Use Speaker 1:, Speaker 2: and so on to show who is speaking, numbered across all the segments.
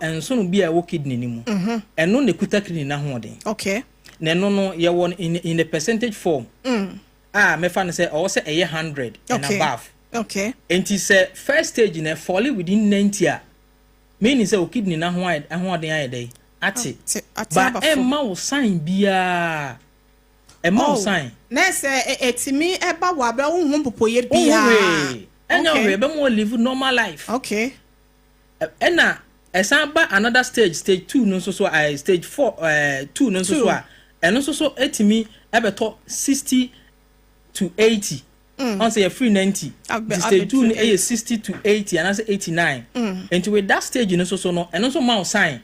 Speaker 1: Nsono bi a ɛwɔ kidney no mu. Ɛno na ɛkuta kidney no ahoɔden. Na ɛno no yɛwɔ no in the percentage form. A mɛfa no sɛ ɔwɔ sɛ ɛyɛ 100 and above. Nti sɛ first stage no fall within 90 a, meaning sɛ o kidney no ahoɔden ayɛ dɛ ate. Ba ɛmma wo sign biara. Ɛmma wo sign.
Speaker 2: Na sɛ ɛtumi ɛba wɔ abɛ wohu mpopoyɛ biara.
Speaker 1: Ɛnyɛ hwee, ɛbɛma wo live normal life. Ɛna ɛsan ba another stage, stage 2 no nso so, stage 4, 2 no nso so a, ɛno nso so ɛtumi ɛbɛtɔ 60 to 80. Ɔn sɛ yɛ free 90. Nti stage 2 no ɛyɛ 60 to 80 anaasɛ 89. Nti with that stage no nso so no, ɛno nso ma wo sign.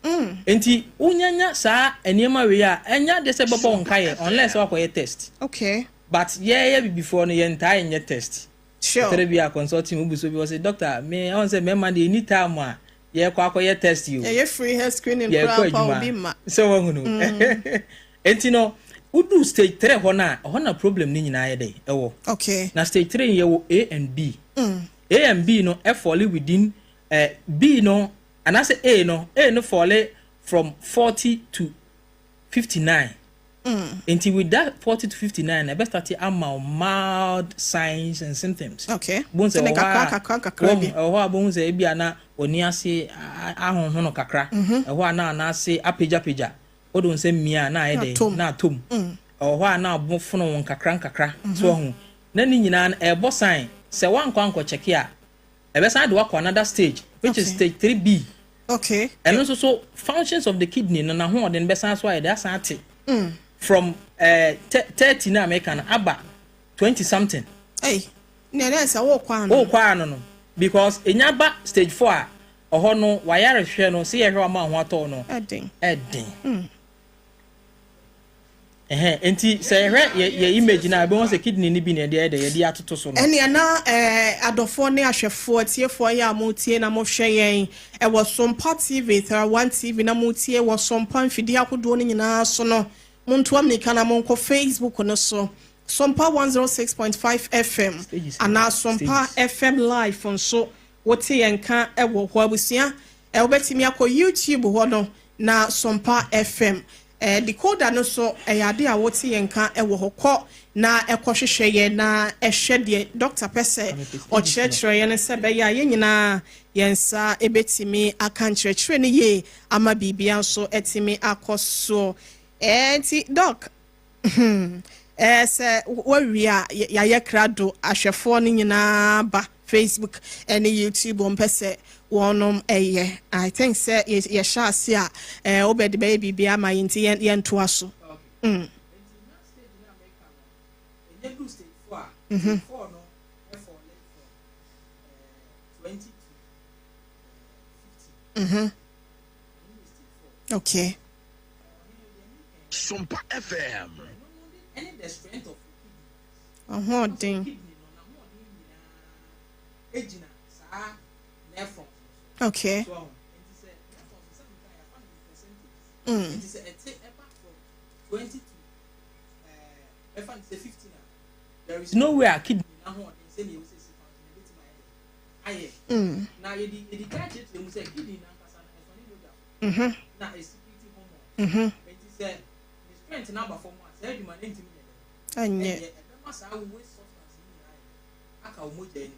Speaker 1: Nti wonyanya saa nneɛma wei a, ɛnya de sɛ bɛbɔ wo nkaeɛ unless wakɔyɛ test. But yɛyɛ bibifoɔ no, yɛntaa nyɛ test. Tɛrɛ bi a consulting wo so bi wɔ sɛ, "Doctor, me ɔn sɛ mɛma de any time a yɛkɔ akɔyɛ test yi o."
Speaker 2: Ɛyɛ free health screening.
Speaker 1: Yɛkɔ
Speaker 2: koraa pa obi
Speaker 1: adwuma
Speaker 2: ma.
Speaker 1: Sɛ wɔn no, nti no wodu stage 3 hɔ no a, ɛhɔ na problem no nyinaa yɛ dɛ ɛwɔ. Na stage 3 yɛwɔ A and B. A and B no ɛfall within B no anaasɛ A no, A no fall from 40 to 59. Nti with that 40 to 59 na ɛbɛ start ama wo mild signs and symptoms. Bohu sɛ
Speaker 2: Sɛne
Speaker 1: ɛwɔ hɔ a
Speaker 2: kakra kakra kakra bi.
Speaker 1: Ɛwɔ hɔ a bohu sɛ ebi ana oni ase ahonhono kakra. Ɛhɔ a na anaase apagyapagya, wode wo nsa mmia a na ayɛ dɛ
Speaker 2: atom.
Speaker 1: Na atom. Ɛwɔ hɔ a na abo fono wo nkakra nkakra so ɔho na ne nyinaa no ɛɛbɔ sign sɛ woankɔ ankɔ check a, ɛbɛsan de wakɔ another stage, which is stage 3B. Ɛno nso so functions of the kidney no, n'ahoɔden bɛsan so ayɛ de asan ate from 30 na meka no aba 20 something.
Speaker 2: Ei, nea ɛdɛ sɛ wokɔ ano.
Speaker 1: Wokɔ ano no, because enya ba stage 4 a, ɔhɔ no wayare hwɛ no sɛ yɛhwɛ ama ho atɔ no.
Speaker 2: Ɛden.
Speaker 1: Ɛden. Ɛhɛn, nti sɛ yɛhwɛ yɛ image na ɛbɛn sɛ kidney ni bi na yɛde yɛde yɛde atoto so no.
Speaker 2: Ɛnea na adɔfoɔ ne ahwɛfoɔ, tiefoɔ yɛ a motie na mohwɛ yɛn ɛwɔ Sompa TV, 1 TV, na motie wɔ Sompa mfidie ahodoɔ no nyinaa so no, montoa mmirika na monkɔ Facebook no so, Sompa 106.5 FM.
Speaker 1: Stages.
Speaker 2: Anaa Sompa
Speaker 1: Stages.
Speaker 2: FM live nso wote yɛn ka ɛwɔ hɔ. Abusua, wobɛtumi akɔ YouTube hɔ no na Sompa FM decoder no so ɛyɛ ade a wote yɛn ka ɛwɔ hɔ. Kɔ na ɛkɔhwehwɛ yɛn na ɛhwɛ deɛ doctor pɛ sɛ ɔkyerɛkyerɛ yɛn no, sɛ ɛbɛyɛ a yɛn nyinaa yɛn nsa ɛbɛtumi aka nkyerɛkyerɛ no yie ama biribia nso ɛtumi akɔ soɔ. Nti doc, sɛ wawie a, yɛayɛ krado. Ahwɛfoɔ no nyinaa ba Facebook ɛne YouTube, wɔn pɛ sɛ wɔnom ɛyɛ. I think sɛ yɛhyɛ ase a, wobɛde bɛyɛ biribi ama yɛn, nti yɛntoa so.
Speaker 1: Ɛnyɛ du stage 4 a, stage 4 no ɛfall from 20 to 50. Ɛno yɛ stage 4.
Speaker 3: Sompa FM.
Speaker 1: Ɛne the strength of your kidney.
Speaker 2: Ahoɔden.
Speaker 1: Kidney no n'ahoɔden nyinaa egyina saa nephrons no so. So ɔho nti sɛ nephrons sɛ nka yɛafa no in percentages. Nti sɛ ɛte ɛba from 20 to ɛfa no sɛ 15 a, there is no way a kidney n'ahoɔden sɛnea ewu sɛ si function ebetumi ayɛ dɛ ayɛ. Na yɛde kaa kyerɛkyerɛ mu sɛ kidney n'ankasa no ɛsɔ ne mogya so na ɛsecrete hormone. Nti sɛ ne strength n'aba fam a, saa adwuma no ntumi nyɛ dɛ
Speaker 2: ɛnyɛ.
Speaker 1: Ɛnyɛ, ɛbɛma saa waste substance yi nyinaa yɛ dɛ aka wo mogya anim.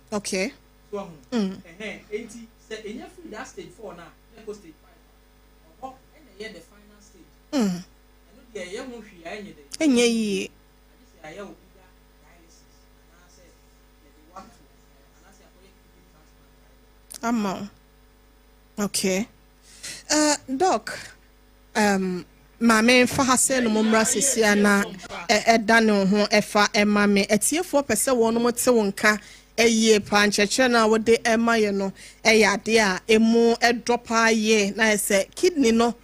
Speaker 1: So ɔho ɛhɛn, enti sɛ enya firi that stage 4 na na ɛkɔ stage 5 a, ɔhɔ ɛna ɛyɛ the final stage. Ɛno deɛ ɛyɛ ho hwee a ɛnyɛ dɛ
Speaker 2: ɛnyɛ yie.
Speaker 1: Agye sɛ ayɛ wo either dialysis anaasɛ yɛde wato anaasɛ akɔyɛ kidney transplant ayɛ dɛ.
Speaker 2: Ama wo. Okay, doc, maame mfa ha sɛ no mo mmra sisi ana ɛda ne ho ɛfa ɛma me. Atiefoɔ pɛ sɛ wɔn te wo nka ɛyie paa. Nkyerɛkyerɛ no a wode ɛma yɛ no ɛyɛ adeɛ a emu ɛdɔ paa yie, na yɛ sɛ kidney no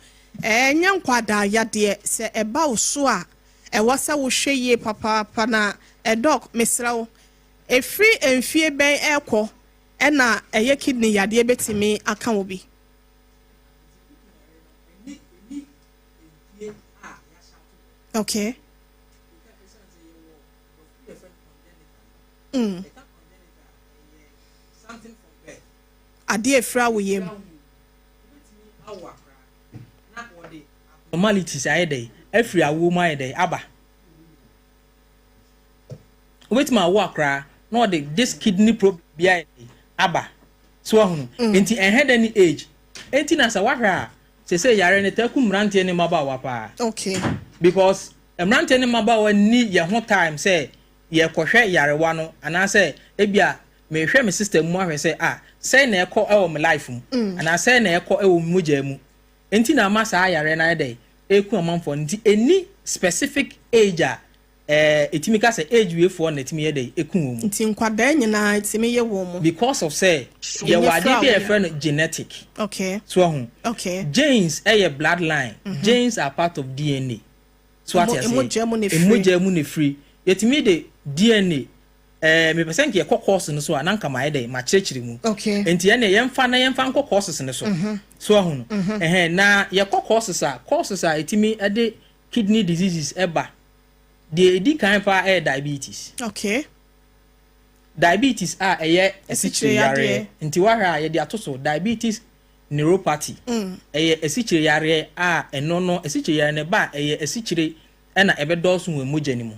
Speaker 2: ɛnyɛ nkwadaa yadeɛ. Sɛ ɛba wo so a, ɛwɔ sɛ wohwɛ yie papaapa. Na doc, mesrɛ wo, ɛfiri mfie bɛn ɛrekɔ ɛna ɛyɛ kidney yadeɛ bɛtumi aka wo bi?
Speaker 1: Ɛni ɛni mfie a yɛahyɛ ato hɔ. Ɛka ɛsiane sɛ yɛwɔ borɔfo bi yɛfrɛ no congenital. Ɛka congenital, ɛyɛ something from birth.
Speaker 2: Adeɛ efira wo yam.
Speaker 1: Awo akora na wɔde abnormalities ayɛ dɛ afiri awoɔ mu ayɛ dɛ aba. Wobɛtumi awo akora na ɔde this kidney problem bi ayɛ dɛ aba so ahunu. Nti ɛhɛ dɛ ne age nti na sɛ wahwɛ a, sese yare ne taa ku mmeranteɛ ne mmabaawa paa because mmeranteɛ ne mmabaawa ni yɛn ho time sɛ yɛkɔhwɛ yarewa no, anaasɛ ebia mehwɛ me system mu ahwɛ sɛ, ah, sɛn na ɛkɔ ɛwɔ me life mu anaa sɛn na ɛkɔ ɛwɔ me mogya mu. Nti na ama saa yare no ayɛ dɛ eku amanfoɔ no. Nti eni specific age a etimi ka sɛ age weifoɔ na etimi yɛ dɛ eku wɔn mu.
Speaker 2: Nti nkwadaa nyinaa etimi yɛ wɔn mu?
Speaker 1: Because of sɛ yɛwɔ adeɛ bi a yɛfrɛ no genetic. So ɔho genes ɛyɛ bloodline. Genes are part of DNA. So ate aseɛ?
Speaker 2: Emogya mu na efiri.
Speaker 1: Emogya mu na efiri. Yɛtumi de DNA, mepɛ sɛ nka yɛkɔ course no so a, na nka ma yɛ dɛ ma kyerɛkyerɛ mu. Nti ɛnna yɛmfa na yɛmfa nkɔ courses no so. So ɔho no ɛhɛn na yɛkɔ courses a ɛtumi ɛde kidney diseases ɛba, deɛ edi kan paa ɛyɛ diabetes. Diabetes a ɛyɛ
Speaker 2: asikyire
Speaker 1: asikyire yareɛ. Nti wahwɛ a, yɛde ato so diabetes neuropathy. Ɛyɛ asikyire yareɛ a ɛno no, asikyire yareɛ no ba a, ɛyɛ asikyire ɛna ɛbɛdɔɔso wɔ mogya no mu.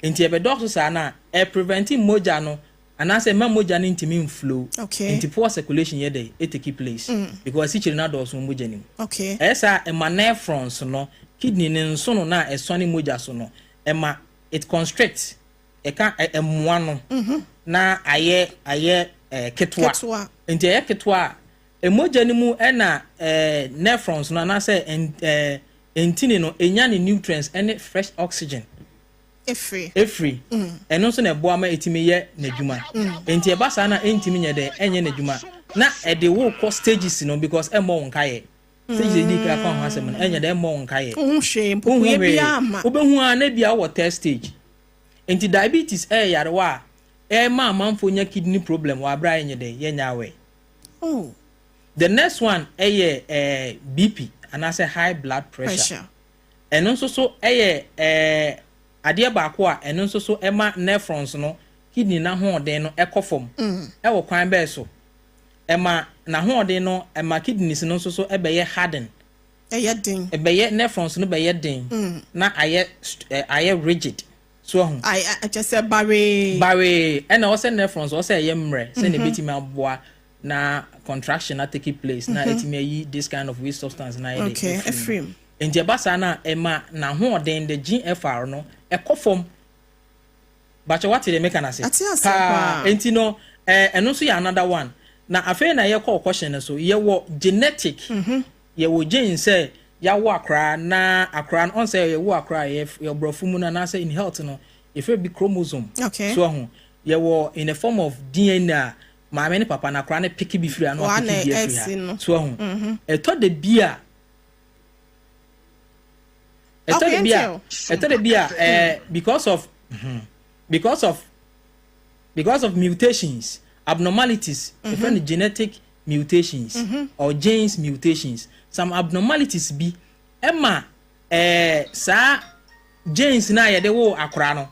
Speaker 1: Nti ɛbɛdɔɔso saa na ɛprevent mogya no anaasɛ ɛma mogya no ntumi nflow. Nti poor circulation yɛ dɛ ɛtake place because asikyire no adɔɔso wɔ mogya no mu. Ɛyɛ saa, ɛma nephrons no, kidney ne nsono no a ɛsɔne mogya so no, ɛma it constrict, ɛka ɛmoa no na ayɛ ketewa.
Speaker 2: Ketewa.
Speaker 1: Nti ɛyɛ ketewa a, mogya no mu ɛna nephrons no anaasɛ ntini no enya ne nutrients ɛne fresh oxygen
Speaker 2: efiri.
Speaker 1: Efiri ɛno nso na ɛboa ma etimi yɛ n'adwuma. Nti ɛba saa na ɛntumi nyɛ dɛ ɛnyɛ n'adwuma na ɛde wo kɔ stages no because ɛmmɔ wo nkaeɛ. Stages edi kan kɔ ho asɛm no, ɛnyɛ dɛ ɛmmɔ wo nkaeɛ.
Speaker 2: Ohun hwee mpopoe biara ma.
Speaker 1: Wobɛhu a na bia wɔ third stage. Nti diabetes ɛyɛ yarewa a ɛma amanfoɔ nya kidney problem wɔ abere a yɛnyɛ dɛ yɛnyɛ awɛ. The next one ɛyɛ BP anaasɛ high blood pressure.
Speaker 2: Pressure.
Speaker 1: Ɛno nso so ɛyɛ adeɛ baako a ɛno nso so ɛma nephrons no, kidney n'ahoɔden no ɛkɔ fam. Ɛwɔ kwan bɛɛ so, ɛma n'ahoɔden no, ɛma kidneys no nso so ɛbɛyɛ harden.
Speaker 2: Ɛyɛ den.
Speaker 1: Ɛbɛyɛ nephrons no bɛyɛ den na ayɛ rigid so ɔho.
Speaker 2: Ayi, ɛkyɛ sɛ baree.
Speaker 1: Baree. Ɛna ɔsɛ nephrons ɔsɛ ɛyɛ mmerɛ sɛnea ebɛtumi aboa na contraction na take place na ɛtumi ayi this kind of waste substance na ayɛ de
Speaker 2: efiri mu.
Speaker 1: Nti ɛba saa na ɛma n'ahoɔden, the GFR no, ɛkɔ fam. Bakyɛ, wate deɛ meka n'ase?
Speaker 2: Ate ase paa.
Speaker 1: Nti no ɛno nso yɛ another one. Na afei na yɛkɔ ɔkɔhyɛn no so, yɛwɔ genetic. Yɛwɔ gene sɛ yɛawo akora na akora no ɔn sɛ yɛwo akora a, yɛ borɔfo mu no anaasɛ in health no, yɛfrɛ bi chromosome. So ɔho yɛwɔ in the form of DNA a maame ne papa na akora no pick bi firi ha na
Speaker 2: Waa
Speaker 1: wapick
Speaker 2: na
Speaker 1: bi afiri
Speaker 2: ɛsi
Speaker 1: ha
Speaker 2: no.
Speaker 1: So ɔho ɛtɔ de bi a ɛtɔ de bi a
Speaker 2: nti o.
Speaker 1: ɛtɔ de bi a because of mutations, abnormalities, yɛfrɛ no genetic mutations or genes mutations, some abnormalities bi ɛma saa genes na yɛde wo akora no,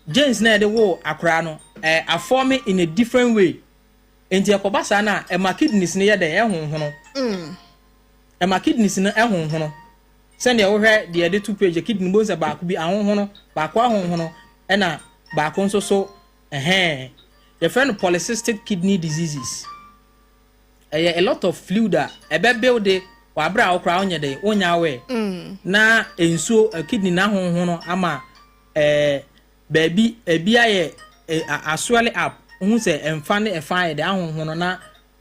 Speaker 1: genes na yɛde wo akora no aform in a different way. Nti ɛkɔba saa na ɛma kidneys no yɛ dɛ ɛhonhono. Ɛma kidneys no ɛhonhono sɛnea wohwɛ deɛ yɛde to page kidney bo sɛ baako bi ahonhono, baako ahonhono, ɛna baako nso so ɛhɛn. Yɛfrɛ no polycystic kidney diseases. Ɛyɛ a lot of fluid a ɛbɛ build wɔ abere a wokora wonyɛ dɛ wonya awɛ na nsuo kidney n'ahonhono ama baabi ebi ayɛ aswell up. Wohu sɛ ɛmfa ne ɛfa ayɛ dɛ ahonhono na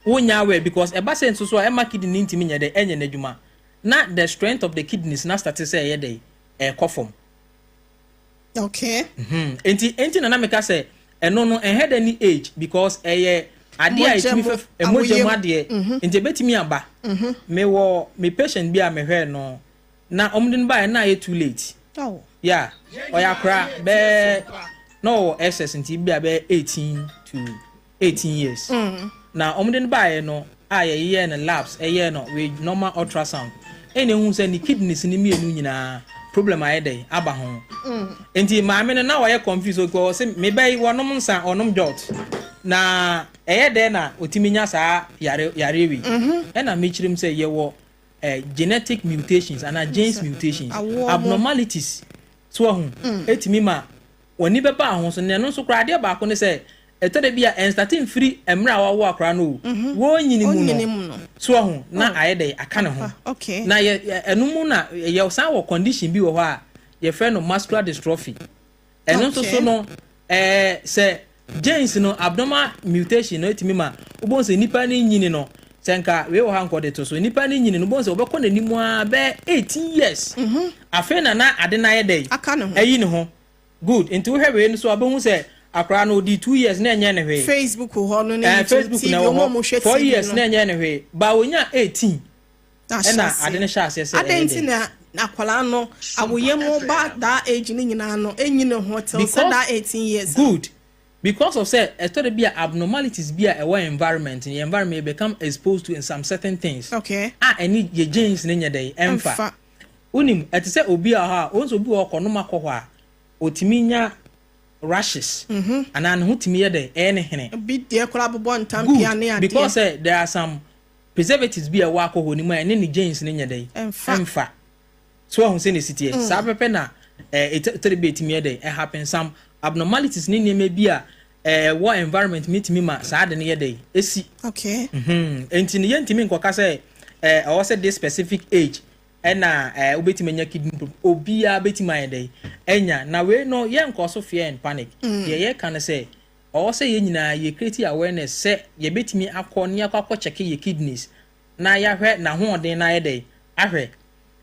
Speaker 1: wonya awɛ because ɛba sɛ nso so a, ɛma kidney ntumi nyɛ dɛ ɛnyɛ n'adwuma na the strength of the kidneys na start sɛ ɛyɛ dɛ ɛkɔ fam. Nti na meka sɛ ɛno no ɛhɛ dɛ ni age because ɛyɛ adeɛ a
Speaker 2: Mogya
Speaker 1: ɛtumi
Speaker 2: mu,
Speaker 1: fɛ ɛmogya mu
Speaker 2: awoyɛ mu.
Speaker 1: Adeɛ nti ɛbɛtumi aba. Mewɔ me patient bi a mehwɛ no na ɔmo de no baeɛ na ayɛ too late. Yeah, ɔyɛ akora bɛɛ na ɔwɔ SS, nti bi a bɛyɛ 18 to 18 years. Na ɔmo de no baeɛ no a, yɛyɛ no labs, ɛyɛ no with normal ultrasound, ɛna ehu sɛ ne kidneys ne mmienu nyinaa problem ayɛ dɛ aba ho. Nti maame no na ɔyɛ confused o, ɔsɛ mebɛ yi wɔnom nsa, ɔnom jot, na ɛyɛ dɛ na otumi nya saa yare wi. Ɛna mekyerɛ mu sɛ yɛwɔ Genetic mutations ana genes mutations, abnormalities so ɔho etumi ma wɔn bɛba aho so. Na ɛno nso koraa, adeɛ baako ne sɛ ɛtɔ de bi a ɛn start mfiri mmerɛ a wawo akora no o, wɔnyini mu no so ɔho na ayɛ dɛ aka ne ho. Na yɛ ɛno mu na yɛ san wɔ condition bi wɔ hɔ a yɛfrɛ no muscular dystrophy. Ɛno nso so no, sɛ genes no abnormal mutation no etumi ma wobɛn sɛ nipa ne nyini no, sɛ nka wei wɔ ha nkɔde to so, nipa ne nyini no, wobɛn sɛ wɔbɛkɔ n'anim a bɛɛ 18 years, afei na ade na ayɛ dɛ ɛyi ne ho. Good. Nti wohwɛ wei no so a, wobɛhu sɛ akwaraa no odi 2 years na ɛnyɛ ne hwee.
Speaker 2: Facebook hɔ no ne YouTube,
Speaker 1: TV, na ɛwɔ hɔ, 4 years na ɛnyɛ ne hwee ba, wonya 18 ɛna ade no hyɛ aseɛ sɛ
Speaker 2: ɛyɛ dɛ. Adan ti na akwaraa no awoyɛ mu ba that age ne nyinaa no enyi ne ho till sɛ that 18 years.
Speaker 1: Good, because of say ɛtɔ de bi a abnormalities bi a ɛwɔ environment, yɛ environment become exposed to some certain things a ɛne yɛ genes ne nyɛ dɛ ɛnfa. Wonim, ɛte sɛ obi a hɔ a wɔn nso obi wɔ hɔ kɔnoma kɔ hɔ a otumi nya rashes anaa ne ho tumi yɛ dɛ ɛyɛ ne hene.
Speaker 2: Bi deɛ koraa bobɔ ntampia ne adeɛ.
Speaker 1: Because there are some preservatives bi a ɛwɔ alcohol ne mu a ɛne ne genes ne nyɛ dɛ ɛnfa. So ɔho sɛ ne si teɛ saa pɛpɛ na ɛtɔ de bi etumi yɛ dɛ ɛhappen. Some abnormalities ne nneɛma bi a ɛwɔ environment mi tumi ma saa de ne yɛ dɛ esi. Nti ne yɛntumi nkɔka sɛ ɛwɔ sɛ this specific age ɛna wobɛtumi anya kidney problem. Obiara bɛtumi ayɛ dɛ ɛnya. Na wei no, yɛn nkɔ so fear and panic. Deɛ yɛka no sɛ ɔwɔ sɛ yɛn nyinaa yɛ create awareness sɛ yɛbɛtumi akɔ ne akɔ check yɛ kidneys na yɛahwɛ n'ahoɔden na ayɛ dɛ ahwɛ.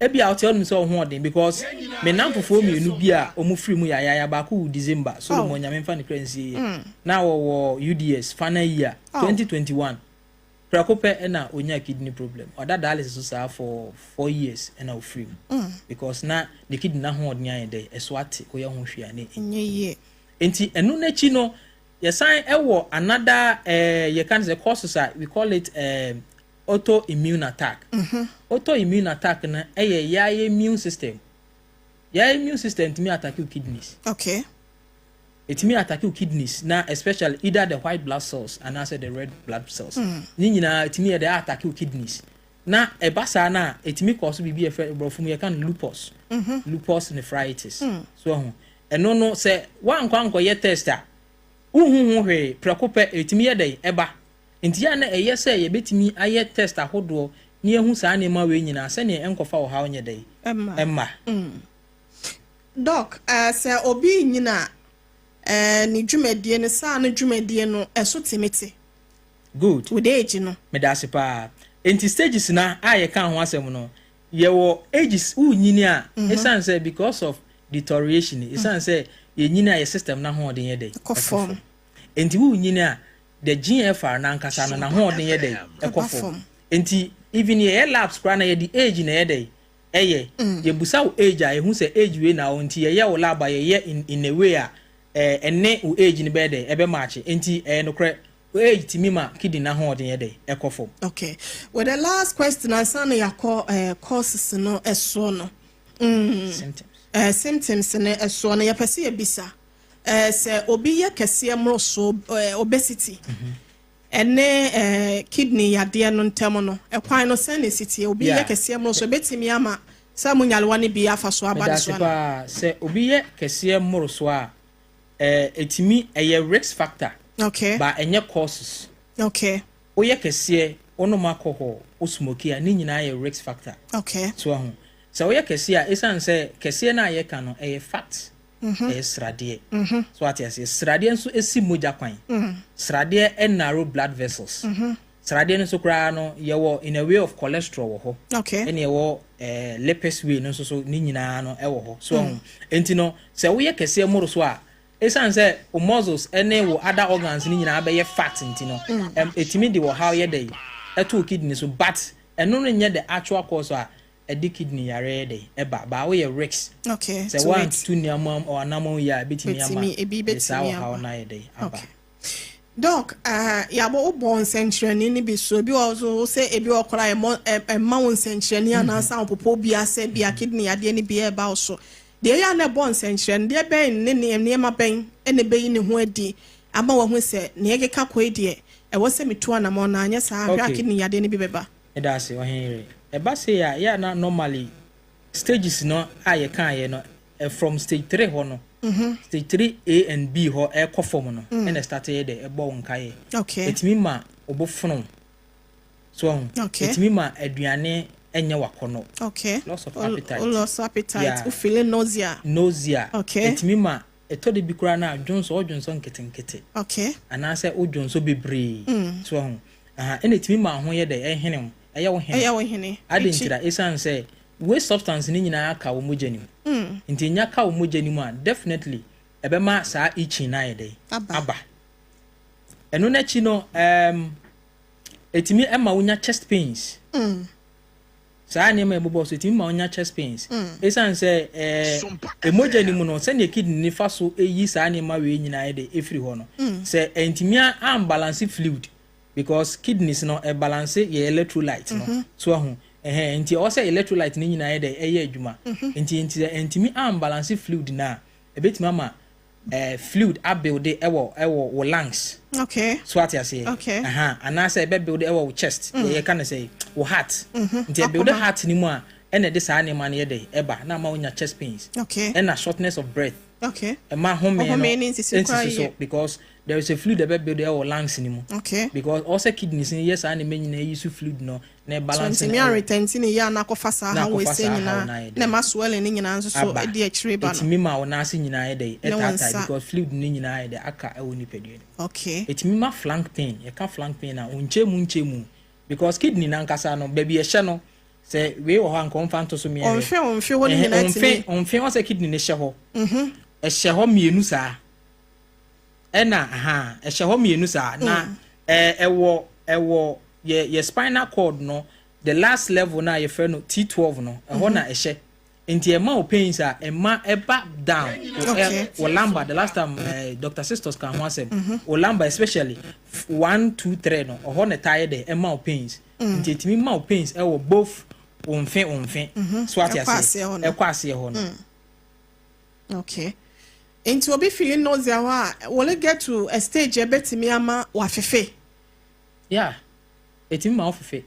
Speaker 1: Ebi a ɔte ɔnom sɛ ɔhoɔden, because me nam fufuo mmienu bi a ɔmo firi mu yayaya, baako wɔ December, Solomon, Nyame nfa ne kra nsie yɛ, na wɔwɔ UDS final year 2021, prɛko pɛ ɛna onya kidney problem. Ɔda dialysis so saa for 4 years ɛna ofiri mu because na ne kidney n'ahoɔden ayɛ dɛ ɛso ate, ɔyɛ ho hwee a ne
Speaker 2: ɛnyɛ yie.
Speaker 1: Nti ɛno n'akyi no, yɛsan ɛwɔ another yɛka no sɛ causes a we call it autoimmune attack. Autoimmune attack no ɛyɛ yɛayɛ immune system, yɛayɛ immune system tumi attack your kidneys. Ɛtumi attack your kidneys na especially either the white blood cells anaasɛ the red blood cells. Ne nyinaa ɛtumi yɛ de attack your kidneys. Na ɛba saa na ɛtumi kɔ so biribi yɛfrɛ, borɔfo mu yɛka no lupus, lupus nephritis. So ɛho ɛno no, sɛ wankɔ ankɔyɛ test a, wohu ho hwee, prɛko pɛ ɛtumi yɛ dɛ ɛba. Nti yɛ na ɛyɛ sɛ yɛbɛtumi ayɛ test ahodoɔ na yɛhu saa nneɛma wei nyinaa sɛnea ɛnkɔfa ɔhaw nyɛ dɛ ɛma.
Speaker 2: Doc, sɛ obi nyina ne dwumadie no saa no, dwumadie no ɛso temi te. With age no.
Speaker 1: Meda ase paa. Nti stages na a yɛka ho asɛm no, yɛwɔ ages wonyini a, ɛsiane sɛ because of deterioration, ɛsiane sɛ yɛnyini a yɛ system n'ahoɔden yɛ dɛ
Speaker 2: ɛkɔ fam.
Speaker 1: Nti wonyini a, the GFR n'ankasa no n'ahoɔden yɛ dɛ ɛkɔ fam. Nti even yɛyɛ labs koraa na yɛde age na yɛ dɛ ɛyɛ yɛbusa wo age a, yɛhu sɛ age wei na wo, nti yɛyɛ wo lab a, yɛyɛ in a way a ɛne wo age no bɛyɛ dɛ ɛbɛ match. Nti ɛyɛ nokorɛ, wo age tumi ma kidney n'ahoɔden yɛ dɛ ɛkɔ fam.
Speaker 2: Okay, with the last question ansa na yɛakɔ causes no ɛsoɔ no,
Speaker 1: symptoms.
Speaker 2: Symptoms no ɛsoɔ no, yɛpɛ sɛ yɛbisa sɛ obi yɛ kɛseɛ mmoro so, obesity ɛne kidney yadeɛ no ntam no, ɛkwan no sɛn na esi tie? Obi yɛ kɛseɛ mmoro so, ebetumi ama sɛ mo nyalewa no bi afa so aba ne so ana?
Speaker 1: Paa, sɛ obi yɛ kɛseɛ mmoro so a, ɛtumi ɛyɛ risk factor. Ba ɛnyɛ causes. Woyɛ kɛseɛ, wonom alcohol, wo smoke a, ne nyinaa yɛ risk factor. So aho sɛ woyɛ kɛseɛ a, ɛsiane sɛ kɛseɛ no a yɛka no ɛyɛ fat, ɛyɛ sradeɛ so, ate aseɛ? Sradeɛ nso esi mogya kwan. Sradeɛ ɛnarrow blood vessels. Sradeɛ no nso koraa no, yɛwɔ in a way of cholesterol wɔ hɔ, ɛne yɛwɔ lipids way no nso so, ne nyinaa no ɛwɔ hɔ so ɔho. Nti no, sɛ woyɛ kɛseɛ mmoro so a, ɛsiane sɛ wo muscles ɛne wo other organs ne nyinaa bɛyɛ fat nti no, ɛtumi de wɔ haw yɛ dɛ ɛto wo kidney so, but ɛno no nyɛ the actual cause a ɛde kidney yare yɛ dɛ ɛba, ba woyɛ risk sɛ woantutu nneɛma ɔanamɔ yi a, ɛbɛtumi ama de saa ɔhaw no ayɛ dɛ aba.
Speaker 2: Doc, yàbɔ wobɔ nsɛnkyerɛnne no bi so, ebi wɔ so sɛ ebi wɔ koraa ɛmɔ ɛma wo nsɛnkyerɛnne anaasɛ ahopopo bi asɛ bi a kidney adeɛ no bi ɛba wo so deɛ, ɛyɛ a na ɛbɔ nsɛnkyerɛnne deɛ bɛn ne nneɛma bɛn ɛna ɛbɛyi ne ho adi ama wɔn ho sɛ nea ɛkeka kɔ yi deɛ, ɛwɔ sɛ metu anamɔ na anyɛ saa ahwɛ a kidney yadeɛ no bi bɛba?
Speaker 1: Ɛda ase, ɔhen. Ɛba se a yɛ na normally stages no a yɛka yɛ no, from stage 3 hɔ no, stage 3 A and B hɔ ɛkɔ fam no, ɛna start yɛ dɛ ɛbɔ wo nkaeɛ. Ɛtumi ma ɔbɔ fono so ɔho. Ɛtumi ma aduane ɛnyɛ wakɔnɔ. Loss of appetite.
Speaker 2: Loss of appetite.
Speaker 1: Yeah.
Speaker 2: Wo feeling nausea.
Speaker 1: Nausea. Ɛtumi ma ɛtɔ de bi koraa na dwonso, ɔdwonso nketenkete anaasɛ wodwonso bebree so ɔho. Aha, ɛna ɛtumi ma ho yɛ dɛ ɛhene wo, ɛyɛ wo hene.
Speaker 2: Ɛyɛ wo hene.
Speaker 1: Ade ntira ɛsiane sɛ waste substance ne nyinaa ka wo mogya nim. Nti nya ka wo mogya nim a, definitely ɛbɛma saa itching no ayɛ dɛ
Speaker 2: aba.
Speaker 1: Ɛno n'akyi no, ɛtumi ɛma wonya chest pains. Saa nneɛma ɛbobɔ so ɛtumi ma wonya chest pains ɛsiane sɛ ɛmogya no mu no, sɛnea kidney ne fa so ɛyi saa nneɛma wei nyinaa yɛ de ɛfiri hɔ no, sɛ ɛntumi ambalance fluid, because kidneys no ɛbalance yɛ electrolyte no so ahu ɛhɛn. Nti ɔwɔ sɛ electrolyte no nyinaa yɛ dɛ ɛyɛ adwuma. Nti sɛ ɛntumi ambalance fluid no a, ɛbɛtumi ama fluid abuild ɛwɔ wo lungs. So ate aseɛ?
Speaker 2: Okay.
Speaker 1: Aha, anaasɛ ɛbɛ build ɛwɔ wo chest. Yɛ ka no sɛ wo heart. Nti ɛbuild
Speaker 2: Akoma.
Speaker 1: Heart no mu a, ɛna ɛde saa nneɛma no yɛ dɛ ɛba na ama wonya chest pains. Ɛna shortness of breath. Ɛma home no
Speaker 2: Ɔhome no nsisi koraa
Speaker 1: nsisi so
Speaker 2: yie.
Speaker 1: Because there is a fluid ɛbɛ build ɛwɔ lungs no mu. Because ɔsɛ kidneys no yɛ saa nneɛma nyinaa yi so fluid no na
Speaker 2: So
Speaker 1: ɛbalance
Speaker 2: ntumi
Speaker 1: no ɛwɔ-
Speaker 2: aretɛnti ne yie a, na akɔfa saa
Speaker 1: Na
Speaker 2: ha wɔ
Speaker 1: akɔfa
Speaker 2: ese
Speaker 1: saa haw
Speaker 2: nyinaa
Speaker 1: no ayɛ dɛ.
Speaker 2: na ɛma swelling ne nyinaa nso so
Speaker 1: Aba.
Speaker 2: ɛdi akyire ba no.
Speaker 1: Ɛtumi ma wo nan ase nyinaa yɛ dɛ
Speaker 2: Ne wo
Speaker 1: ɛtaataa
Speaker 2: nsa.
Speaker 1: Because fluid no nyinaa yɛ dɛ aka ɛwɔ nipadua no. Ɛtumi ma flank pain. Yɛka flank pain a, nkyɛn mu nkyɛn mu, because kidney nankasa no, baabi ɛhyɛ no, sɛ wei wɔ hɔ a, nka ɔmfa nto so mmiɛnsa.
Speaker 2: Ɔnhwɛ hɔ no nyinaa tumi.
Speaker 1: Ɔmfe ɔsɛ kidney no hyɛ hɔ. Ɛhyɛ hɔ mmienu saa, ɛna aha ɛhyɛ hɔ mmienu saa na ɛwɔ yɛ spinal cord no, the last level na yɛfrɛ no T12 no, ɛhɔ na ɛhyɛ. Nti ɛma o pains a ɛma ɛba down wɔ lumbar. The last time Dr. Sisters ka ho asɛm, wɔ lumbar especially 1, 2, 3 no, ɔhɔ na ɛtaa yɛ dɛ ɛma o pains. Nti etumi ma o pains ɛwɔ both omfe omfe so, ate
Speaker 2: Ɛkɔ
Speaker 1: ase?
Speaker 2: Aseɛ hɔ no.
Speaker 1: Ɛkɔ aseɛ hɔ no.
Speaker 2: Okay, nti obi feeling nausea hɔ a, will it get to a stage ɛbɛtumi ama wafefe?
Speaker 1: Yeah, etumi ma o fefe.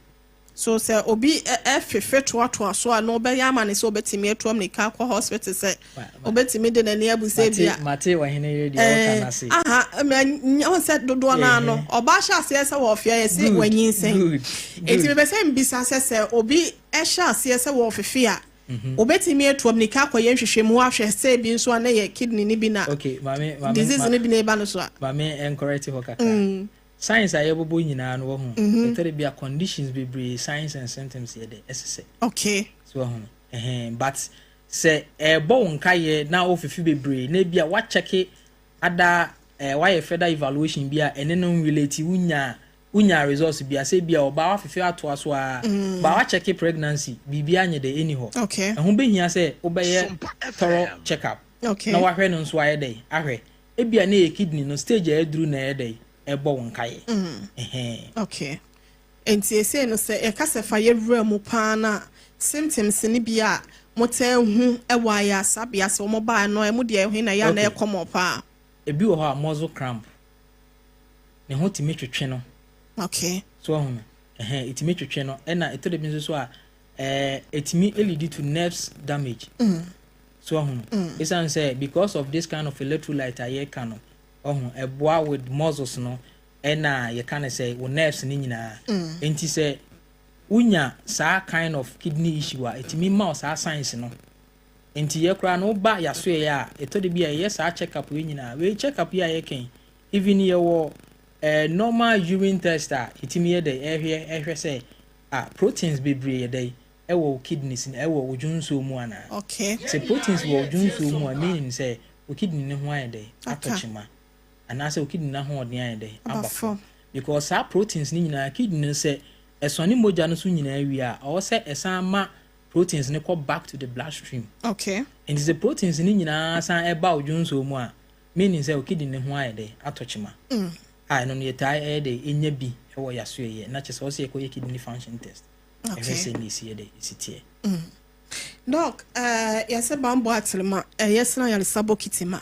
Speaker 2: So sɛ obi ɛfefe toatoa so a, na ɔbɛyɛ ama ne sɛ ɔbɛtumi atu amirika akɔ hospital sɛ ɔbɛtumi de n'ani abu sɛ bi a
Speaker 1: Mate, ɔhene yɛ deɛ ɔka n'ase.
Speaker 2: Aha, mɛ nyɛ sɛ dodoɔ naa no, ɔbaa hyɛ aseɛ sɛ wɔɔfia yɛ sɛ wɔanyinsɛn. Eti mepɛ sɛ mbisa sɛ obi ɛhyɛ aseɛ sɛ wɔɔfefe a, obetumi atu amirika akɔyɛ nhwehwɛmu ahwɛ sɛ ebi nso a ne yɛ kidney ni bi na
Speaker 1: Okay, maame, maame
Speaker 2: disease ni bi na eba no so a.
Speaker 1: Maame, encourage hɔ kakra. Signs a yɛbobɔ nyinaa no wɔ ho, ɛtɔre bi a conditions bebree signs and symptoms yɛ dɛ ɛsesɛ. So ɛho no ɛhɛn, but sɛ ɛɛbɔ wo nkayɛ na wofifi bebree na ebi a wakyɛke ada wayɛ further evaluation bi a ɛne no relate, wonya results bi a sɛ bi a ɔbaa wafifi atoa so a ba wakyɛke pregnancy, biribi anyɛ dɛ ɛni hɔ. Ɛho bɛhia sɛ wobɛyɛ thorough check up na wahwɛ no nso ayɛ dɛ ahwɛ ebia ne yɛ kidney no stage a ɛduru na ɛyɛ dɛ ɛbɔ wo nkayɛ. Ɛhɛn.
Speaker 2: Okay, nti ese no sɛ yɛka sɛ fa yɛwura mu paa na symptoms ni bi a motaa hu ɛwɔ ayɛ asabea sɛ wɔn baa no, ɛmu deɛ ɛho na yɛ a na ɛkɔ mɔ paa?
Speaker 1: Ebi wɔ hɔ a, muscle cramp, ne ho tumi twetwe no. So ɔho no, ɛhɛn, ɛtumi twetwe no, ɛna ɛtɔ de bi nso so a, ɛtumi lead to nerves damage. So ɔho no, ɛsiane sɛ because of this kind of electrolyte a yɛka no, ɔho ɛboa with muscles no, ɛna yɛka no sɛ wo nerves no nyinaa. Nti sɛ wonya saa kind of kidney issue a, ɛtumi ma wo saa signs no. Nti yɛ koraa no, woba yasoɛ a, ɛtɔ de bi a yɛyɛ saa check up wei nyinaa. Wei check up yi a yɛkɛn, even yɛwɔ normal urine test a ɛtumi yɛ dɛ ɛhwɛ sɛ ah, proteins bebree yɛ dɛ ɛwɔ wo kidneys no, ɛwɔ wo dwonsuo mu anaa. Sɛ proteins wɔ wo dwonsuo mu a, meaning sɛ wo kidney ne ho ayɛ dɛ atɔ kyema anaasɛ wo kidney no ahoɔden ayɛ dɛ
Speaker 2: aba fam.
Speaker 1: Because saa proteins no nyinaa, kidney no sɛ ɛsɔne mogya no so nyinaa wie a, ɔwɔ sɛ ɛsan ma proteins no kɔ back to the blood stream. Nti sɛ proteins no nyinaa san ɛba wo dwonsuo mu a, meaning sɛ wo kidney ne ho ayɛ dɛ atɔ kyema. A ɛno no yɛtaa ɛyɛ dɛ ɛnya bi ɛwɔ yaso yɛ na kyerɛ sɛ ɔsɛ yɛkɔyɛ kidney function test ɛhwɛ sɛ ne ɛsi yɛ dɛ ɛsi teɛ.
Speaker 2: Doc, yɛsɛ bambɔ aterema ɛyɛ sena yaresa bokiti ma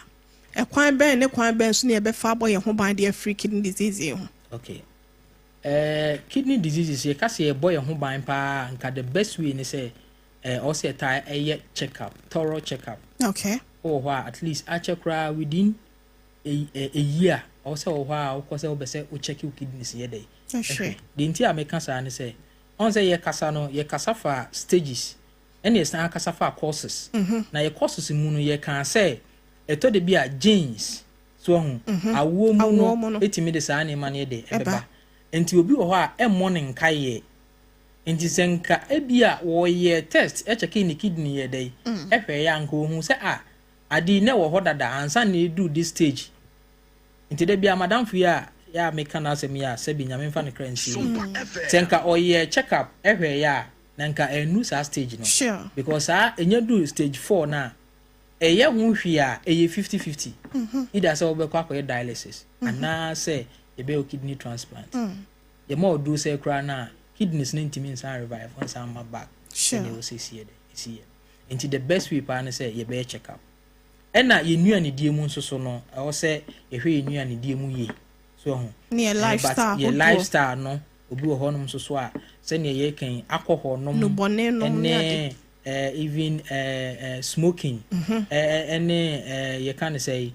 Speaker 2: ɛkwan bɛn ne kwan bɛn so ne yɛbɛfa abɔ yɛn ho ban de afiri kidney disease yi ho?
Speaker 1: Okay. Kidney diseases, yɛka sɛ yɛbɔ yɛn ho ban paa, nka the best way ne sɛ ɔsɛ yɛtaa ɛyɛ check up, thorough check up. Wowɔ hɔ a, at least akyɛ koraa within a year, ɔwɔ sɛ wɔ hɔ a wokɔ sɛ wobɛ sɛ wo check wo kidneys yɛ dɛ.
Speaker 2: Ɛhwɛ.
Speaker 1: Deɛ nti a meka saa ne sɛ, ɔn sɛ yɛkasa no, yɛkasa fa stages ɛne yɛsan akasa fa causes. Na yɛ causes mu no, yɛka sɛ ɛtɔ de bi a genes so ɔho awoɔ mu
Speaker 2: Awoɔ
Speaker 1: no
Speaker 2: mu no.
Speaker 1: ɛtumi de saa nneɛma no yɛ de
Speaker 2: Ɛba.
Speaker 1: ɛbɛba. Nti obi wɔ hɔ a ɛmmɔ ne nkaeɛ, nti sɛ nka ebi a wɔyɛ test ɛkyɛke ne kidney yɛ dɛ ɛhwɛ yɛ a, nka ohun sɛ a ade ne wɔ hɔ dada ansa na edu this stage. Nti da bi a madamfo yi a yɛ a meka n'asɛm yi a, sɛbi, Nyame mfa ne kra nsie yi, sɛ nka ɔyɛ check up ɛhwɛ yɛ a, na nka ɛnu saa stage no. Because saa ɛnya du stage 4 na ɛyɛ ho hwee a, ɛyɛ 50-50, either sɛ wobɛkɔ akɔyɛ dialysis anaasɛ yɛbɛyɛ kidney transplant. Yɛma ɔduro sɛ koraa no a, kidneys no ntumi nsan revive, nsan ma back sɛdeɛ ɛwɔ sɛ ɛsi yɛ dɛ ɛsi yɛ. Nti the best way paa ne sɛ yɛbɛyɛ check up. Ɛna yɛn nnuanedie mu nso so no, ɛwɔ sɛ yɛhwɛ yɛn nnuanedie mu yie so ɛho.
Speaker 2: Ne yɛ
Speaker 1: but
Speaker 2: lifestyle
Speaker 1: yɛ
Speaker 2: ahodoɔ.
Speaker 1: Lifestyle no, obi wɔ hɔnom nso so a, sɛnea yɛkan alcohol nom
Speaker 2: Nnubɔne nom ne ade.
Speaker 1: ɛne even smoking, ɛne yɛka ne sɛ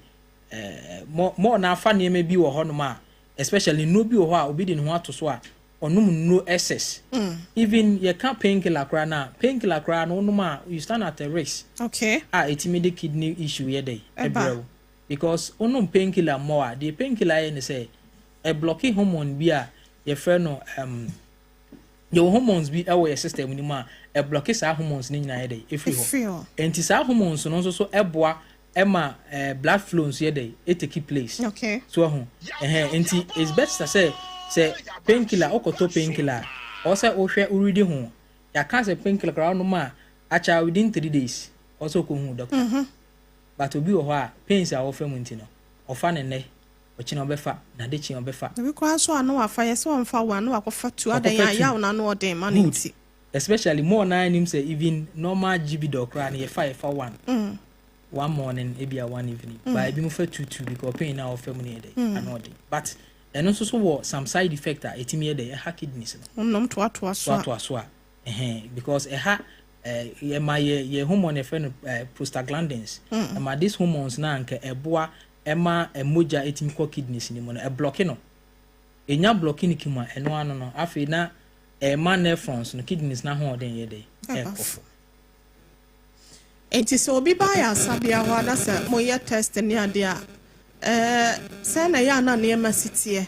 Speaker 1: mɔ na afa nneɛma bi wɔ hɔnom a, especially nnuro bi wɔ hɔ a obi de ne ho ato so a ɔnom nnuro excess. Even yɛka painkiller koraa na painkiller koraa no, wonom a, you stand at a risk a ɛtumi de kidney issue yɛ dɛ
Speaker 2: Ɛba.
Speaker 1: ɛbrɛ wo, because wonom painkiller mmɔ a, deɛ painkiller yɛ ne sɛ ɛblock hormone bi a yɛfrɛ no yɛwɔ hormones bi ɛwɔ yɛ system no mu a ɛblock saa hormones no nyinaa yɛ dɛ ɛfiri hɔ.
Speaker 2: Ɛfiri hɔ.
Speaker 1: Nti saa hormones no nso so ɛboa ɛma blood flow nso yɛ dɛ ɛtake place. So ɛho ɛhɛn, nti it's better sɛ painkiller, wokɔtɔ painkiller a, ɔwɔ sɛ wohwɛ woredi ho. Yɛaka sɛ painkiller koraa wonom a, akyɛ within 3 days ɔwɔ sɛ wokɔhu doctor. But obi wɔ hɔ a, pains a wɔfa mu nti no, ɔfa ne nnɛ, ɔkyena ɔbɛfa, na ade kye ɔbɛfa.
Speaker 2: Ebi koraa nso a, na wafa yɛ sɛ ɔmfa one, na wakɔfa two adan
Speaker 1: Wakɔfa
Speaker 2: a
Speaker 1: two.
Speaker 2: yaw na ano ɔden ma no.
Speaker 1: Good.
Speaker 2: Nti
Speaker 1: Especially more na anim sɛ even normal gbdɔ koraa no, yɛfa one one morning, ebi a one evening, but ebi mo fa two two because pain na ɔfa mu no yɛ dɛ ano ɔden. But ɛno nso so wɔ some side effect a ɛtumi yɛ dɛ ɛha kidneys no.
Speaker 2: Ɔnom toatoa so a.
Speaker 1: Toatoa so a, ɛhɛn, because ɛha yɛma yɛ hormone yɛfrɛ no prostaglandins. Ɛma this hormones na nka ɛboa ɛma ɛmogya ɛtumi kɔ kidneys no mu no, ɛblock no. Ɛnya block no kim a, ɛno ano no afei na ɛma nephrons no, kidneys no ahoɔden yɛ dɛ
Speaker 2: Ɛba
Speaker 1: ɛkɔ.
Speaker 2: Fam. Nti sɛ obi ba yɛ asabea hɔ a, na sɛ moyɛ test ne adeɛ a, sɛ na ɛyɛ a na nneɛma si teɛ,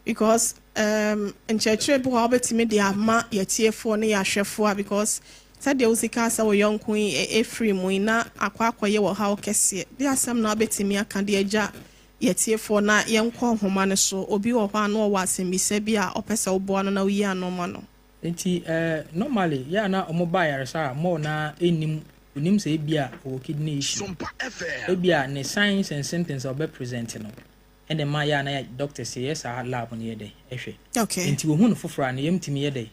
Speaker 2: because nkyerɛkyerɛ bi wɔ a wobɛtumi de ama yɛtiefoɔ ne yɛahwɛfoɔ a, because sɛdeɛ wosi ka sɛ wo yɔnko yi ɛfiri mu yi na akɔ akɔyɛ wɔ haw kɛseɛ de asɛm na wobɛtumi aka de agya yɛtiefoɔ na yɛnkɔ nhoma no so. Obi wɔ hɔ a na ɔwɔ asɛmmisa bi a ɔpɛ sɛ woboa no na woyi ano ma no.
Speaker 1: Nti normally yɛ a na ɔmo ba ayaresa a, more na ɛnim onim sɛ ebi a ɔwɔ kidney issue.
Speaker 3: Sompa FM.
Speaker 1: Ebi a ne signs and symptoms a ɔbɛ present no, ɛna ma yɛ a na yɛ doctors yɛ saa lab no yɛ dɛ ɛhwɛ. Nti ohun no foforɔ a, ne yam tumi yɛ dɛ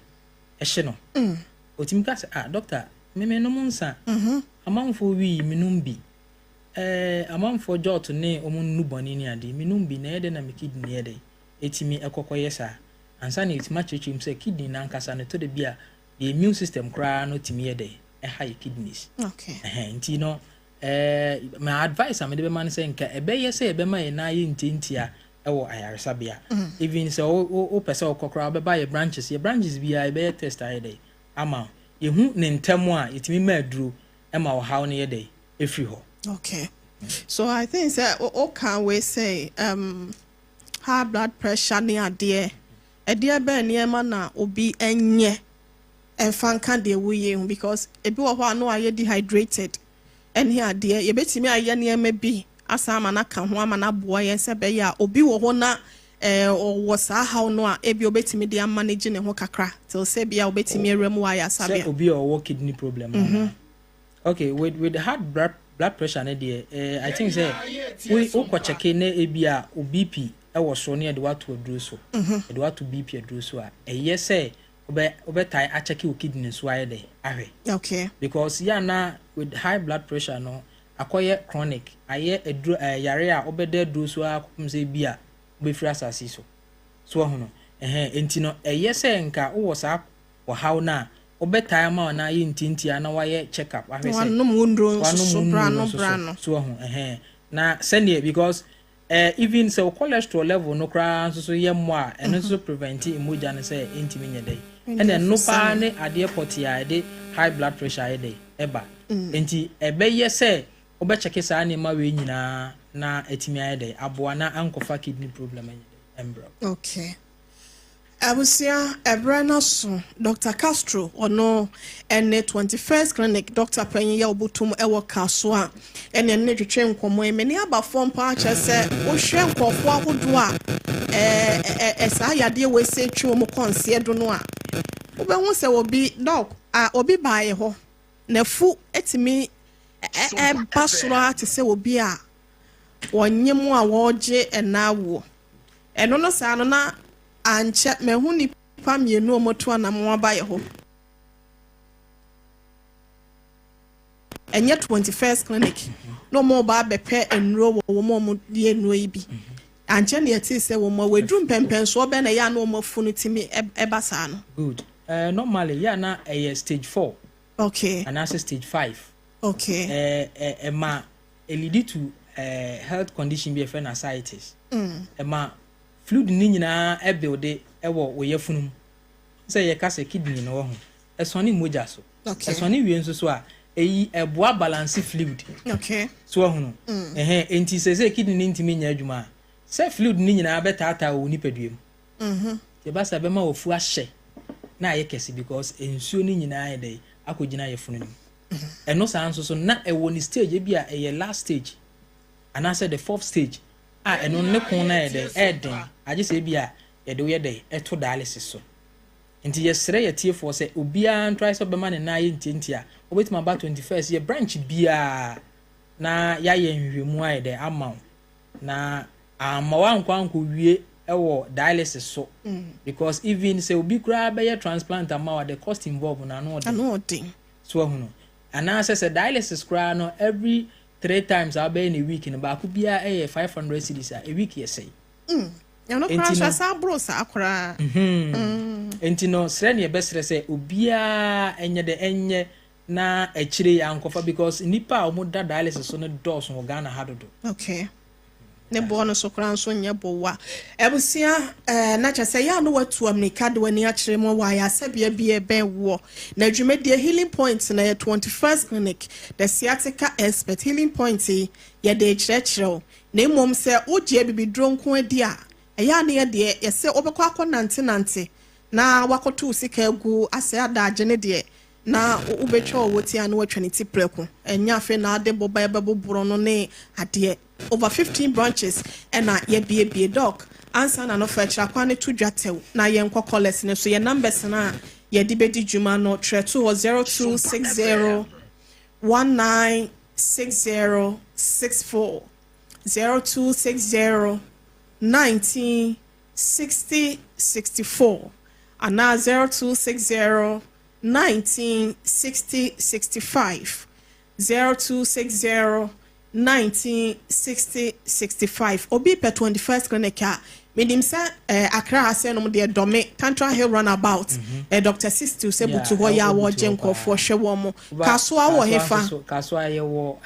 Speaker 1: ɛhye no. Otumi ka sɛ, "Ah, doctor, meme nom nsa, amanfoɔ wii menom bi, amanfoɔ jɔɔto ne ɔmo nnu bɔne ne adeɛ menom bi, na ɛyɛ dɛ na me kidney yɛ dɛ ɛtumi ɛkɔkɔ yɛ saa?" Ansa na yɛtumi akyerɛkyerɛ mu sɛ kidney nankasa no, ɛtɔ da bi a yɛ immune system koraa no tumi yɛ dɛ ɛha yɛ kidneys. Ɛhɛn, nti no my advice a mede bɛma no sɛ nka ɛbɛyɛ sɛ yɛbɛma yɛn nan yɛ ntiantia ɛwɔ ayaresabea. Even sɛ wopɛ sɛ wokɔ koraa, wobɛba yɛ branches biara, yɛbɛyɛ test ayɛ dɛ ama wo. Yɛhu ne ntɛm a, yɛtumi ma aduro ɛma ɔhaw no yɛ dɛ ɛfiri hɔ.
Speaker 2: Okay, so I think sɛ woka wei sɛ high blood pressure ne adeɛ, ɛdeɛ bɛn nneɛma na obi nyɛ ɛmfa nka deɛ woyɛ ho? Because ebi wɔ hɔ a no ayɛ dehydrated ɛne adeɛ, yɛbɛtumi ayɛ nneɛma bi asa ama no aka ho ama no aboa yɛn sɛ bɛyɛ a obi wɔ hɔ na ɔwɔ saa haw no a, ebi obɛtumi de ama no gye ne ho kakra till sɛ bia obɛtumi awura mu wɔ ayasabea.
Speaker 1: Sɛ obi a ɔwɔ kidney problem no mm-hmm. Okay, with high blood pressure ne deɛ, I think sɛ wo wokɔ check ne ebi a o BP ɛwɔ soro ne yɛde wato aduro so, yɛde wato BP aduro so a, ɛyɛ sɛ wobɛtae acheck wo kidney so ayɛ dɛ ahwɛ. Because yɛ ana with high blood pressure no akɔyɛ chronic, ayɛ aduro yare a wobɛda aduro so akɔpem sɛ bi a wobɛfiri asase so so ahu no. Ɛhɛn, nti no ɛyɛ sɛ nka wowɔ saa ɔhaw no a, wobɛtae ama wo na ayɛ ntiantia na wayɛ check up ahwɛ sɛ
Speaker 2: wanom wo nnuro nso
Speaker 1: wanom
Speaker 2: so
Speaker 1: wo
Speaker 2: bra
Speaker 1: nnuro
Speaker 2: no
Speaker 1: nso
Speaker 2: bra
Speaker 1: so
Speaker 2: no.
Speaker 1: So ɔho ɛhɛn na sɛneɛ because even sɛ wo cholesterol level no koraa nso so yɛ mmɔ a, ɛno nso so prevent mogya no sɛ ɛntumi nyɛ dɛn. Ɛna ɛno paa ne adeɛ pɔtee a ɛde high blood pressure ayɛ dɛn ɛba. Nti ɛbɛyɛ sɛ wobɛkyɛke saa nneɛma wei nyinaa na ɛtumi ayɛ dɛn aboa na ankɔfa kidney problem ɛnyɛ dɛn ɛmbrɛ.
Speaker 2: Okay, abusua, ɛberɛ no so Dr Castro, ɔno ɛne 21st Clinic doctor panyin yɛ obotum ɛwɔ Kaso a ɛne ɛne twetwe nkɔmmɔ yi. Mene abafoɔ mpa akyerɛ sɛ wohwɛ nkɔɔfoɔ ahodoɔ a ɛɛ ɛ ɛ saa yadeɛ wɔ esi atwi wɔn kɔnseɛ do no a, wobɛhu sɛ obi, doc, a obi baayɛ hɔ n'afu etumi ɛba soro a te sɛ obi a wɔnye mu a wɔregye ɛna awoɔ. Ɛno no saa no na ankyɛ mahu nipa mmienu a wɔto anam aba yɛ hɔ. Ɛnyɛ 21st Clinic na wɔn ba abɛpɛ nnuro wɔ wɔn a wɔn yɛ nnuro yi bi. Ankyɛ ne yɛte sɛ wɔn a wɔaduru mpɛmpɛnsoɔ bɛn na ɛyɛ a na wɔn afu no timi ɛba saa no?
Speaker 1: Good. Normally yɛ na ɛyɛ stage 4 anaasɛ stage 5. Ɛma ɛlead to health condition bi a yɛfrɛ no ascites. Ɛma fluid ne nyinaa ɛbuild ɛwɔ wo yafunu mu. Sɛ yɛka sɛ kidney no wɔ ho, ɛsɔne mogya so. Ɛsɔne wie nso so a, ɛyi ɛboa balance fluid. So ɔho ɛhɛn nti sɛ kidney ne ntumi nyɛ adwuma a, sɛ fluid ne nyinaa bɛtaataa wɔ nipadua mu. Nti ɛba sɛ ɛbɛma wafu ahyɛ na ayɛ kɛse because nsuo no nyinaa yɛ dɛ akɔgyina yafunu no mu. Ɛno saa nso so na ɛwɔ ne stage ebi a ɛyɛ last stage anaasɛ the fourth stage a, ɛno ne ko no yɛ dɛ ɛɛden agye sɛ ebi a yɛde woyɛ dɛ ɛto dialysis so. Nti yɛsrɛ yɛ tiefoɔ sɛ obiara ntrae sɛ ɔbɛma ne nan ayɛ ntiantia a, wobɛtumi aba 21st yɛ branch biara na yɛayɛ nhwehwɛmu ayɛ dɛ ama wo na ama wankɔ ankɔwie ɛwɔ dialysis so, because even sɛ obi koraa bɛyɛ transplant ama wa, the cost involved na ano ɔden.
Speaker 2: Ano ɔden.
Speaker 1: So ahunu anaasɛ sɛ dialysis koraa no, every three times a wobɛyɛ ne week no, baako biara ɛyɛ 500 cedis a, a week yɛ sɛe.
Speaker 2: Ɛno koraa nso asa aboro saa koraa.
Speaker 1: Nti no srɛ ne yɛbɛsrɛ sɛ obiara ɛnyɛ dɛ ɛnyɛ na akyire yɛ ankɔfa, because nipa a wɔn da dialysis so no dɔɔso wɔ Ghana ha dodo.
Speaker 2: Okay, ne boɔ no so koraa nso nyɛ bowa. Abusua, na kyerɛ sɛ yɛa no watu amirika de w'ani akyerɛ mu wɔ ayasɛbea bi ɛbɛn woɔ na dwumadie Healing Point na yɛ 21st Clinic, the sciatica expert. Healing Point yi yɛde kyerɛkyerɛ wo, na mmom sɛ wogye abibiduro nko adi a, ɛyɛ a ne yɛ deɛ yɛsɛ wobɛkɔ akɔ nantenante na wakɔto sika agu asɛ adagye ne deɛ na wobɛtwa ɔwɔ ti a na watwa ne ti prɛko. Ɛnyɛ afei na ade bɔba ɛbɛboboro no ne adeɛ. Over 15 branches ɛna yɛbiebie. Doc, ansa na no fa akyerɛ akwan ne to dwa tɛw na yɛnkɔ callers ne so, yɛ numbers no a yɛde bɛdi dwuma no, twerɛ to hɔ: 0260 196064, 0260 19 60 64 anaa 0260 19 60 65, 0260 19 60 65. Obi pɛ 21st Clinic a, menim sɛ Accra ha sɛ nom deɛ Dɔme Tantra Hill roundabout, Dr Sistu sɛ butu hɔ yɛ a wɔgye nkurɔfoɔ hwɛ wɔn mo. Kasoa wɔ hefa?
Speaker 1: Kasoa yɛwɔ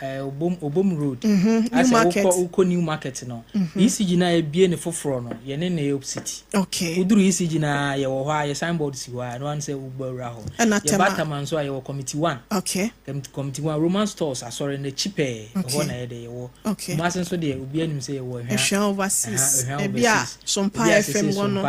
Speaker 1: Obom Road.
Speaker 2: New Market.
Speaker 1: Wokɔ New Market no, ECG na ebie ne foforɔ no, yɛne ne opposite. Woduru ECG na yɛwɔ hɔ a, yɛ signboard si hɔ a, ɛno ano sɛ wobɔ awura hɔ.
Speaker 2: Ɛna Tema?
Speaker 1: Yɛba Tama nso a, yɛwɔ Committee One. Committee One, Roman Stores asɔre n'akyi pɛɛ, ɛhɔ na yɛde yɛwɔ. Kumasi nso deɛ, obi anim sɛ yɛwɔ
Speaker 2: Ɛhwɛ Overseas, ebi a Sompa FM wɔ no,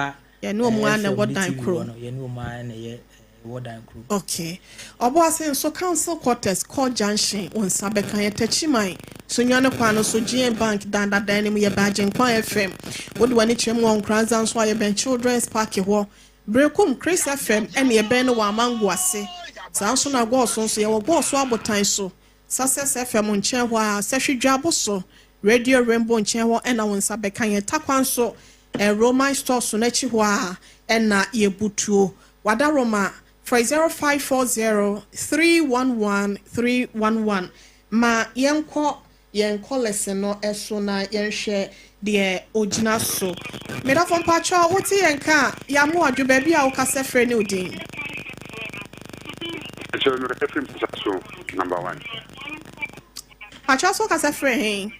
Speaker 2: yɛne wɔn a na ɛwɔ dan koro.
Speaker 1: Yɛne wɔn a na ɛyɛ ɛwɔ dan koro.
Speaker 2: Okay, Ɔboase nso, Council Quarters, Court Junction, wɔn nsa bɛka yɛ. Tɛkyiman Sunyane kwan no so, GN Bank dandadan no mu, yɛ Baagyenkwan FM. Wode w'ani kyerɛ mu wɔ Nkoranza nso a, yɛbɛn Children's Park hɔ. Berekum, Chris FM ɛne yɛbɛn no wɔ Amango ase. Saa nso na Gɔɔso nso, yɛwɔ Gɔɔso abotan so, Success FM nkyɛn hɔ a, Sɛhwɛ Dwabo so, Radio Rainbow nkyɛn hɔ ɛna wɔn nsa bɛka yɛn. Takwa nso, Roman Stores n'akyi hɔ a ɛna yɛbutuo. Wada Roma, frɛ 0540 311 311. Ma yɛnkɔ yɛn callers no ɛso na yɛnhwɛ. deɛ ogyina so. Medɔfo mpakyɛw wote yɛn nka a, yɛamo adwo baabi a wokasa frɛ ne wo din.
Speaker 3: So mekasa firi Mpasa so number one.
Speaker 2: Pakyɛw so wokasa frɛ hen?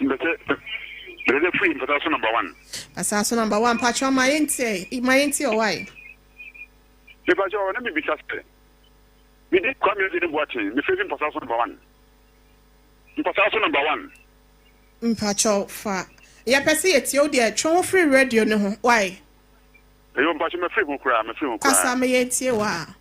Speaker 3: Mekasa firi Mpasa so number one.
Speaker 2: Mpasa so number one pakyɛw ma yɛntie ma yɛntie ɔwae.
Speaker 3: Mepakyɛw na mebisa sɛ mede Kwame Agye ne Boateng mefrɛ fi Mpasa so number one. Mpasa so number one.
Speaker 2: Mpakyɛw fa yɛpɛ sɛ yɛtie wo deɛ twe ho firi radio ne ho wae.
Speaker 3: Ɛyɛ mpakyɛw mafiri ho koraa mafiri ho koraa.
Speaker 2: Kasa ma yɛntie wo a.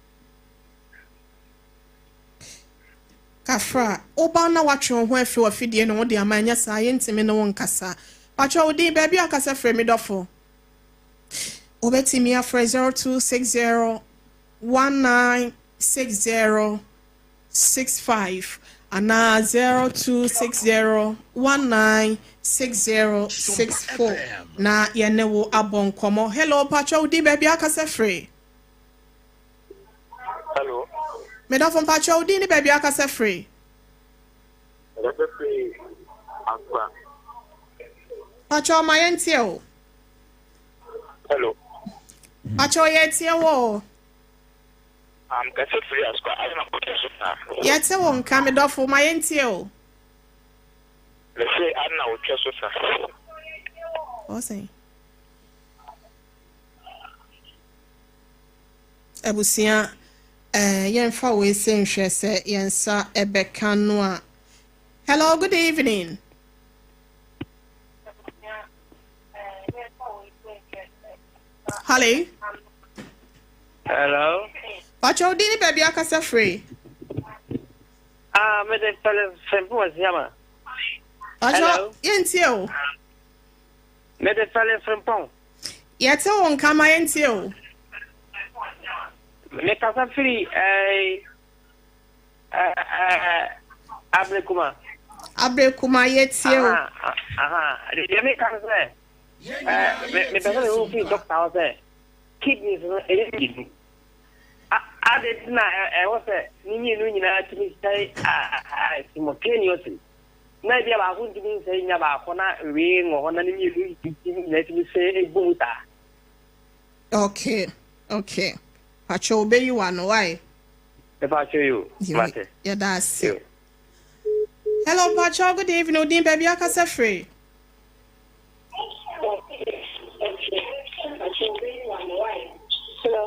Speaker 2: Kafra, woba na watwe wo ho afiri w'afidie no ho de ama ɛnyɛ saa yɛntumi ne wo nkasa. Pakyɛw wo din baabi a kasa firi me dɔfo. Wobɛtumi afrɛ 0260 1960 65 anaa 0260 1960 64 na yɛne wo abɔ nkɔmmɔ. Hello, pakyɛw wo din baabi a kasa firi.
Speaker 4: Hello.
Speaker 2: Medɔfo mpakyɛw wo din ne baabi a kasa firi.
Speaker 4: Mekasa firi Accra.
Speaker 2: Pakyɛw ma yɛntie o.
Speaker 4: Hello.
Speaker 2: Pakyɛw yɛtie wo o.
Speaker 4: Mekasa firi Asukwa. Ayɛ na kɔtɛ so na.
Speaker 2: Yɛte wo nka medɔfo ma yɛntie o.
Speaker 4: Mese ana wotwa so sa.
Speaker 2: Ɔsɛn. Abusua yɛmfa wei sɛ nhwɛ sɛ yɛn nsa ɛbɛka no a. Hello, good evening. Hello.
Speaker 5: Hello.
Speaker 2: Pakyɛw din ne baabi akasa firi.
Speaker 5: Ah, me de Felix Fempo Asiama.
Speaker 2: Pakyɛw
Speaker 5: Hello.
Speaker 2: yɛntie o.
Speaker 5: Me de Felix Frimpong.
Speaker 2: Yɛte wo nka ma yɛntie o.
Speaker 5: Me kasa firi Abrekuma.
Speaker 2: Abrekuma yɛtie o.
Speaker 5: Aha, aha. Deɛ me ka sɛ me pɛ sɛ me hu firi doctor hɔ sɛ kidneys no ɛyɛ mmienu. Ade nti na ɛwɔ sɛ ne mmienu nyinaa tumi sɛe simultaneously. Na ebi a baako ntumi nsɛe nya baako na wei wɔ hɔ na ne mmienu nyinaa tumi sɛe egu mu saa.
Speaker 2: Okay. Pakyɛw obeyi wa no wae.
Speaker 5: Mepa kyɛw yi o. Mate.
Speaker 2: Yɛda ase. Hello, Pakyɛw, good evening. Odin baabi akasa firi.
Speaker 6: Hello.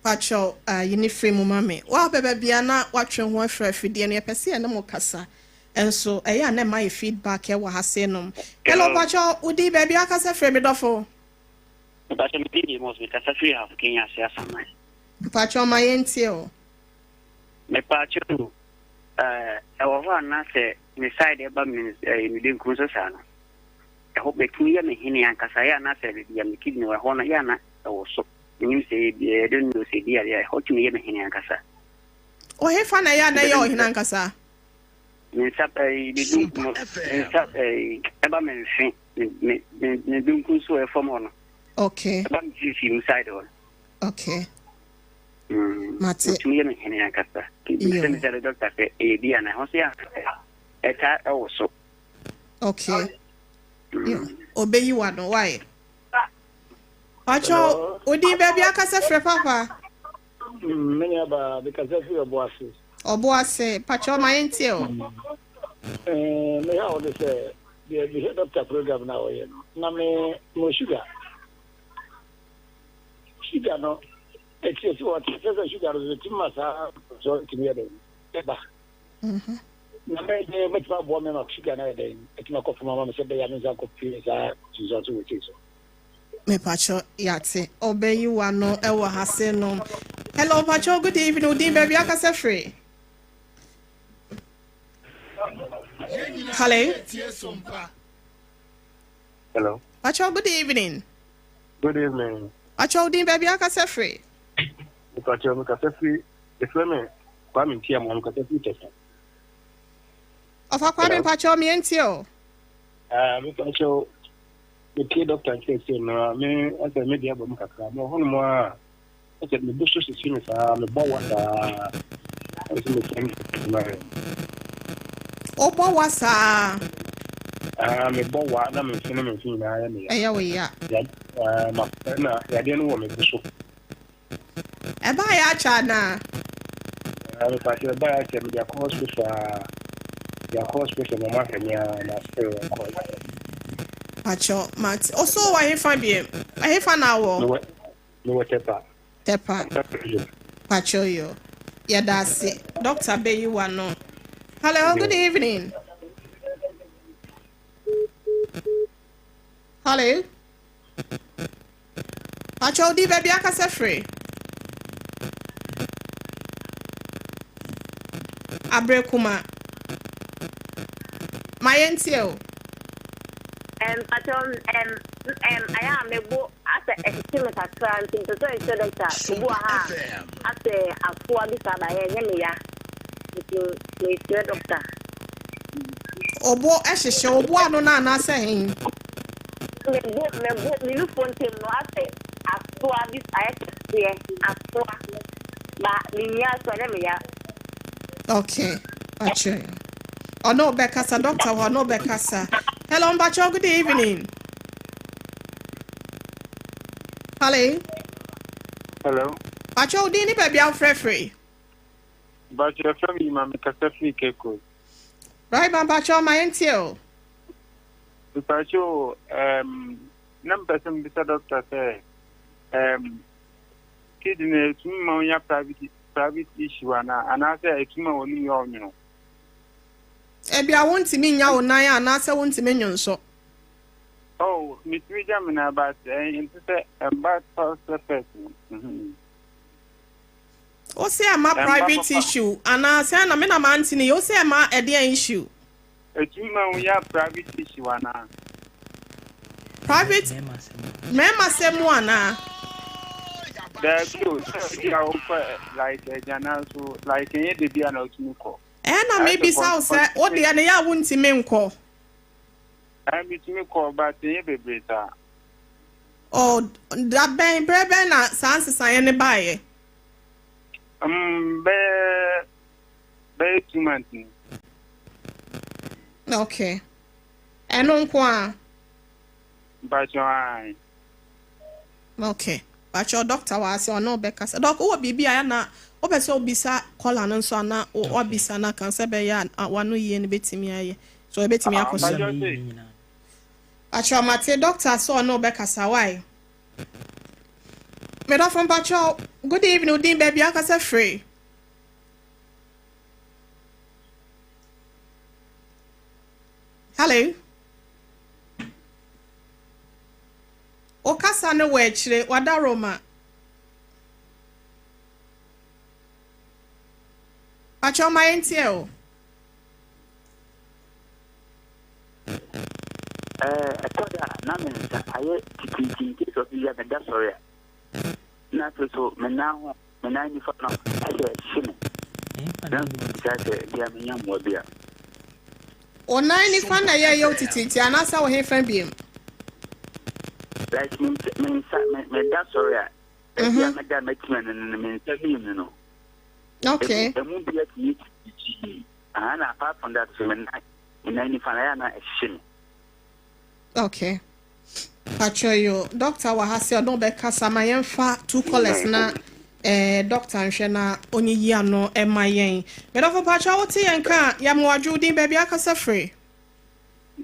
Speaker 2: Pakyɛw, yi ne firi mu ma me. Wa bɛbɛ bia na watwe ho afiri afidie no yɛpɛ sɛ yɛne mo kasa. Nso ɛyɛ a na ɛma yɛ feedback ɛwɔ ha se nom. Hello, Pakyɛw, odin baabi akasa firi me dɔfo.
Speaker 7: Mpakyɛ me din de Amos, mekasa firi Ahafo Kenya ase Asaman.
Speaker 2: Mpakyɛw ma yɛntie o.
Speaker 7: Mepakyɛ o, ɛwɔ hɔ a na sɛ me side ɛba me me benkum so saa no, ɛhɔ bɛtumi yɛ me hene ankasa yɛ ana sɛ baabi a me kidney wɔ ɛhɔ no yɛ ana ɛwɔ so. Menim sɛ ebi I don't know sɛ ebi adeɛ ɛhɔ tumi yɛ me hene ankasa.
Speaker 2: Ɔhefa na ɛyɛ a na ɛyɛ ɔhene ankasa.
Speaker 7: Me nsa me benkum me nsa ɛba me mfe me me me benkum so ɛfam hɔ no.
Speaker 2: Okay.
Speaker 7: Ɛba me fifi mu side hɔ no.
Speaker 2: Okay. Mate.
Speaker 7: Otumi yɛ me hene ankasa. Sɛ me sɛ doctor sɛ ɛyɛ bi ana ɛhɔ so yɛ ɛta ɛwɔ so.
Speaker 2: Okay. Obeyi wa no why? Pakyɛw, odin baabi akasa frɛ papa.
Speaker 8: Me nua ba mekasa firi Ɔboase.
Speaker 2: Ɔboase, pakyɛw ma yɛntie o.
Speaker 8: Me ha wo de sɛ deɛ mehwɛ doctor program na ɔyɛ no na me mo sugar. Sugar no ɛkyerɛ sɛ wɔte sɛ sɛ sugar no so tumi ma saa so tumi yɛ dɛn ɛba. Na me de mɛtumi aboa me ma sugar no ayɛ dɛn ɛtumi akɔ fam ama me sɛ bɛyɛ a me nsa nkɔ pie saa nsunsuanso wɔ akyiri so.
Speaker 2: Mepakyɛw yate ɔbɛyi wa no ɛwɔ ha se nom. Hello, pakyɛw, good evening. Odin baabi akasa firi. Hello.
Speaker 4: Hello.
Speaker 2: Pakyɛw, good evening.
Speaker 4: Good evening.
Speaker 2: Pakyɛw, odin baabi akasa firi.
Speaker 4: Mepakyɛw mekasa firi efrɛ me Kwame Ntiamoa mekasa firi Tɛsa.
Speaker 2: Ɔfa Kwame mpakyɛw mientie o.
Speaker 4: Ah, mepakyɛw metie doctor nkyerɛkyerɛ no a me asɛ me deɛ abɔ mu kakra mewɔ hɔnom a ɛsɛ me bo so sisi me saa mebɔ wa saa ɛsɛ mesɛm ma.
Speaker 2: Wobɔ wa saa?
Speaker 4: Ah, mebɔ wa na me mfe ne me mfe nyinaa yɛ me ya.
Speaker 2: Ɛyɛ wo ya.
Speaker 4: Ya, ah, ma, na yadeɛ no wɔ me bo so.
Speaker 2: Ɛbaa yɛ akyɛ anaa?
Speaker 4: Ah, mepakyɛ ɛbaa yɛ akyɛ, mede akɔ hospital a, mede akɔ hospital ma ɔmo ahwɛ me a, na still ɛkɔ.
Speaker 2: Pakyɛ, mate. Ɔso wɔ hefa biem? Ɛhefa na wɔ?
Speaker 4: Mewɔ Tɛpa.
Speaker 2: Tɛpa. Pakyɛ yo. Yɛda ase. Doctor bɛyi wa no. Hello, good evening. Hello. Pakyɛ, odi baabi akasa firi. Abrekuma. Ma yɛntie o.
Speaker 6: Mpakyɛ ayɛ a mebo asɛ ɛhyehye me kakra, nti mpɛ sɛ nkyerɛ doctor obi wɔ ha a asɛ afoa bi saa ba ɛnyɛ me ya, nti mesrɛ doctor.
Speaker 2: Ɔbo ɛhyehyɛ ɔbo ano no anaasɛ hen?
Speaker 6: Mebo me nufoɔ ntam no asɛ afoa bi ayɛ kɛseɛ afoa ba memia so, ɛnyɛ me ya.
Speaker 2: Okay, pakyɛ. Ɔno ɔbɛkasa, doctor hɔ ɔno ɔbɛkasa. Hello, mpakyɛ, good evening. Hello.
Speaker 9: Hello.
Speaker 2: Pakyɛ, wo din ne baabi a wofrɛfrɛ?
Speaker 9: Bakyɛ, fɛ mi ma mekasa firi Cape Coast.
Speaker 2: Right, mpakyɛ, ma yɛntie o.
Speaker 9: Mpakyɛ o, na mpɛ sɛ mbisa doctor sɛ kidney etumi ma wonya private issue ana, anaasɛ etumi ma wɔn yɛ ɔnwono?
Speaker 2: Ebi a wontumi nya wo nan anaasɛ wontumi nwonsɔ?
Speaker 9: Oh, metumi gya me nan, but nti sɛ ɛmba sɛ first no.
Speaker 2: Wo sɛ ɛma private issue anaasɛ na me na mante ne yɛ, wo sɛ ɛma ɛdeɛn issue?
Speaker 9: Etumi ma wonya private issue anaa?
Speaker 2: Private mmarima sɛ mu anaa?
Speaker 9: Daabi o, sɛ ebi a wokɔ like agyana so, like ɛnyɛ de bi a na wotumi kɔ.
Speaker 2: Ɛna mebisa wo sɛ wo deɛ no yɛ a wontumi nkɔ?
Speaker 9: Ɛɛ, metumi kɔ, but ɛnyɛ bebree saa.
Speaker 2: Ɔ da bɛn, berɛ bɛn na saa nsesaeɛ no baeɛ?
Speaker 9: Bɛyɛ 2 months ni.
Speaker 2: Okay, ɛno nko a?
Speaker 9: Mpakyɛ, ae.
Speaker 2: Okay, pakyɛ, doctor wɔ ase, ɔne wobɛkasa. Doc, wowɔ biribi a ɛna wopɛ sɛ wobisa caller no nso ana wabisa no aka sɛ bɛyɛ a wano yie no bɛtumi ayɛ so ɛbɛtumi akɔ so? Pakyɛ, mate, doctor sɛ ɔne wobɛkasa. Wae, medɔfo, mpakyɛ, good evening. Wodin, baabi akasa firi? Hello. Wokasa no wɔ akyire, wada Roma. Pakyɛ, ɔma yɛntie o.
Speaker 7: Ɛtɔ da a na me nsa ayɛ tititi in case of bi a meda sɔre a, na afei so me nan ho, me nan nifa no ɛsɛ ɛhye me, na bisa sɛ bia menya mmoa bi a.
Speaker 2: Wo nan nifa na ɛyɛ yɛw tititi anaasɛ wo hefa biem?
Speaker 7: Like me nsa, meda sɔre a, ebi a meda mɛtumi no, me nsa mmienu no emu bi atumi tititi aha, na apart from that so me nan nifa no ɛyɛ a na ɛhye me.
Speaker 2: Okay, patro yo, doctor wɔ ha sɛ ɔno bɛkasa. Ma yɛmfa two callers na doctor nhwɛ na ɔnyiyi ano ɛma yɛn. Medɔfo, patro, wote yɛn ka? Yɛmmoadwo, wo din, baabi akasa firi?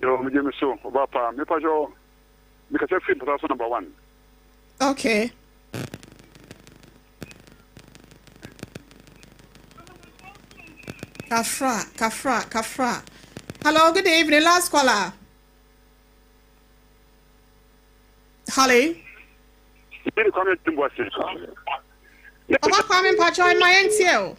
Speaker 3: Yo, megye me so, ɔba pa. Mepakyɛ, mekasa firi Mpata so number one.
Speaker 2: Okay. Kafra, kafra, kafra. Hello, good evening. Last caller. Hello.
Speaker 3: Mene Kwame Timboase.
Speaker 2: Papa Kwame, mpakyɛ, ma yɛntie o.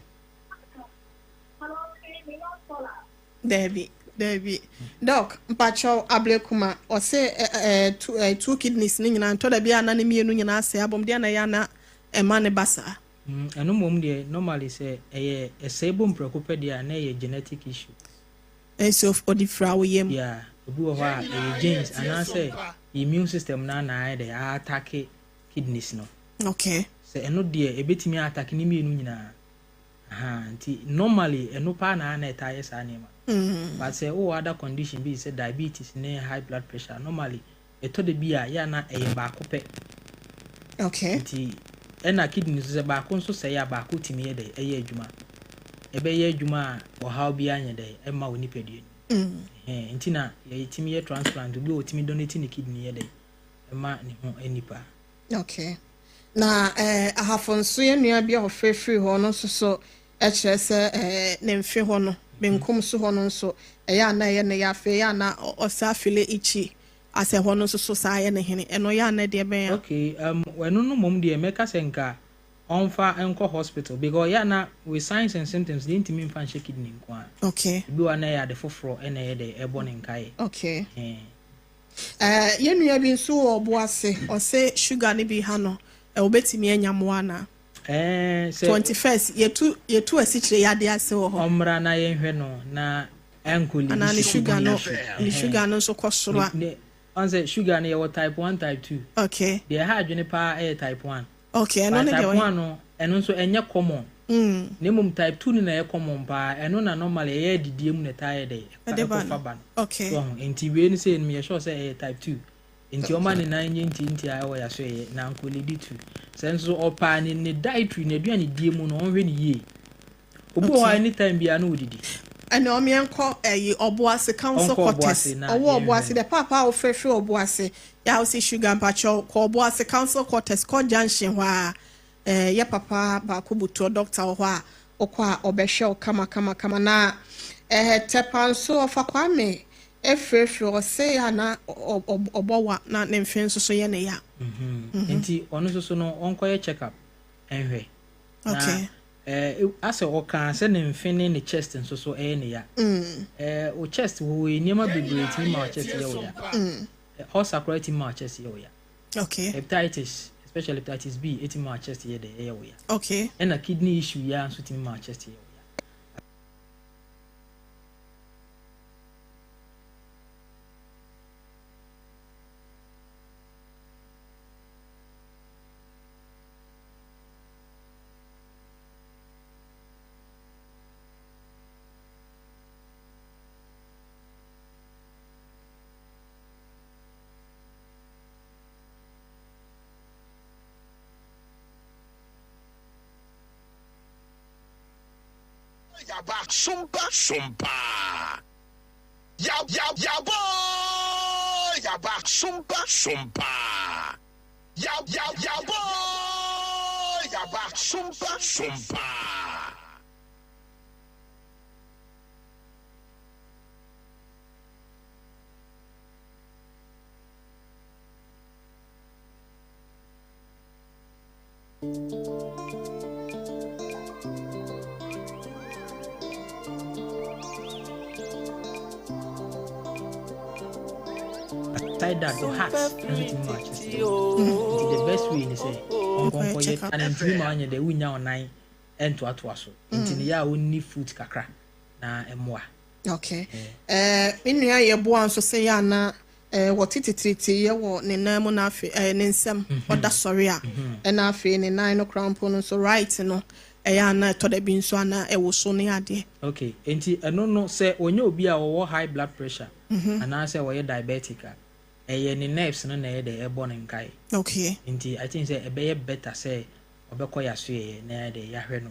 Speaker 2: Dabi, dabi. Doc, mpakyɛ, Ablekuma, ɔsɛ two kidneys ne nyinaa ntɔ da bi a na ne mmienu nyinaa sɛ abom deɛ na ɛyɛ ana ɛma ne ba saa?
Speaker 1: Ɛno mmom deɛ, normally sɛ ɛyɛ ɛsɛe bɔ mprɛko pɛ deɛ a, na ɛyɛ genetic issue.
Speaker 2: Ɛnso ɔde fira wo yam.
Speaker 1: Yeah, obi wɔ hɔ a ɛyɛ genes anaasɛ immune system no na ayɛ dɛ attack kidneys no. Sɛ ɛno deɛ, ɛbɛtumi attack ne mmienu nyinaa. Ahaa nti normally ɛno paa na na ɛtaa yɛ saa nneɛma no. But sɛ wowɔ other condition bi te sɛ diabetes ne high blood pressure normally ɛtɔ da bi a yɛ a na ɛyɛ baako pɛ.
Speaker 2: Okay.
Speaker 1: Nti ɛna kidney nso sɛ baako nso sɛe a baako tumi yɛ dɛ ɛyɛ adwuma. Ɛbɛyɛ adwuma a ɔhaw biara nyɛ dɛ ɛmma wo nipadua no mu. Ɛhɛn nti na yɛtumi yɛ transplant obi a ɔtumi donate ne kidney yɛ dɛ ɛma ne ho nipa.
Speaker 2: Okay. Na eh, Ahafo nso yɛn nua bi a ɔfrɛ firi hɔ no nso so kyerɛ sɛ eh, ne mfe hɔ no, benkum so hɔ no nso, ɛyɛ a na ɛyɛ ne ya, afei ɛyɛ a na ɔsaa file ikyi asɛ hɔ no nso so saa yɛ ne hene, ɛno yɛ a na ɛdeɛ bɛn a?
Speaker 1: Okay, um, ɛno no mmom deɛ mɛka sɛ nka ɔmfa nkɔ hospital because ɛyɛ a na with signs and symptoms deɛ ntumi mfa nhyɛ kidney nko ara.
Speaker 2: Okay.
Speaker 1: Ebi wɔ a na ɛyɛ ade foforɔ ɛna ɛyɛ dɛ ɛbɔ ne nkaeɛ.
Speaker 2: Okay.
Speaker 1: Ɛhɛn.
Speaker 2: Eh, yɛn nua bi nso wɔ ɔbo ase, ɔse sugar no bi ha no, eh, obetumi anya mmoa anaa?
Speaker 1: Eh, sɛ.
Speaker 2: 21st, yɛtu, yɛtu asikyire yadeɛ ase wɔ hɔ.
Speaker 1: Ɔmmra na yɛnhwɛ no na ɛnkɔ lidi
Speaker 2: Anaa ne
Speaker 1: so
Speaker 2: sugar no,
Speaker 1: kidney issue.
Speaker 2: ne sugar no nso kɔ soro a.
Speaker 1: Ne, ne, ɔn sɛ sugar no yɛwɔ type 1, type 2.
Speaker 2: Okay.
Speaker 1: Deɛ ɛha adwene paa ɛyɛ type 1.
Speaker 2: Okay, ɛno
Speaker 1: But
Speaker 2: ne deɛ
Speaker 1: type
Speaker 2: ɔyɛ.
Speaker 1: 1 no, ɛno nso ɛnyɛ common. Na mmom type 2 no na ɛyɛ common paa. Ɛno na normally ɛyɛ adidie mu na ɛtaa yɛ dɛ,
Speaker 2: Ɛde ba
Speaker 1: ɛkɔfa
Speaker 2: no.
Speaker 1: ba no.
Speaker 2: Okay.
Speaker 1: So ɔho, nti wei no sei no meyɛ sure sɛ ɛyɛ type 2. Nti ɔma ne nan nyɛ ntiantia ɛwɔ yasoɛyɛ na anko lead to. Sɛ nso ɔpaa ne ne dietary, n'aduane die mu no ɔnhwɛ no yie. Obi wɔ hɔ a
Speaker 2: Okay.
Speaker 1: anytime biara na ɔdidi.
Speaker 2: Ɛnna ɔmo yɛn kɔ ɛyi Ɔboase council
Speaker 1: Ɔnkɔ
Speaker 2: quarters.
Speaker 1: Ɔboase na
Speaker 2: Ɔwɔ
Speaker 1: yɛnhwɛ
Speaker 2: Ɔboase
Speaker 1: no.
Speaker 2: dɛ paapa a wofrɛfrɛ Ɔboase yɛ a wosi sugar mpakyɛw kɔ Ɔboase council quarters kɔ junction hɔ a ɛɛ yɛ papa baako butuo doctor wɔ hɔ a wokɔ a ɔbɛhwɛ wo kama kama kama na ɛɛ Tɛpa nso ɔfa Kwame efirefiri ɔse a na ɔbɔ wa na ne mfe nso so yɛ ne ya.
Speaker 1: Nti ɔno nso so no ɔnkɔyɛ check up nhwɛ. Na
Speaker 2: Okay.
Speaker 1: eh, asɛ ɔkaa sɛ ne mfe ne ne chest nso so ɛyɛ ne ya. Eh, wo chest wɔ yi nneɛma bebree tumi ma wo chest yɛ wo ya. Eh, ulcer koraa tumi ma wo chest yɛ wo ya.
Speaker 2: Okay.
Speaker 1: Hepatitis, especially hepatitis B, ɛtumi ma wo chest yɛ dɛ ɛyɛ wo ya.
Speaker 2: Okay.
Speaker 1: Ɛna kidney issue yi ara nso tumi ma wo chest yɛ wo ya.
Speaker 10: Yaba sompa sompa. Ya ya yaba yaba sompa sompa. Ya ya yaba yaba sompa sompa.
Speaker 1: Aside that, your heart nso tumi ma wo chest yɛ wo ya. Nti the best way ne sɛ ɔnkɔnkɔyɛ ana ntumi ma wanyɛ dɛ wonya wo nan ntoatoa so. Nti ne yɛ a ɔnni fruit kakra na ɛmmoa.
Speaker 2: Okay. Eh, me nua yɛ boa nso sɛ yɛ ana eh, wɔte tetetete yɛ wɔ ne nan mu na afei eh, ne nsam ɔda sɔre a ɛna afei ne nan no koraa mpo no nso right no ɛyɛ ana ɛtɔ da bi nso ana ɛwɔ so ne adeɛ.
Speaker 1: Okay, nti ɛno no sɛ ɔnyɛ obi a ɔwɔ high blood pressure anaasɛ ɔyɛ diabetic a, ɛyɛ ne nerves no na ɛyɛ dɛ ɛbɔ ne nkae.
Speaker 2: Okay.
Speaker 1: Nti I think sɛ ɛbɛyɛ better sɛ ɔbɛkɔ yasoɛyɛ na yɛ dɛ yɛahwɛ no.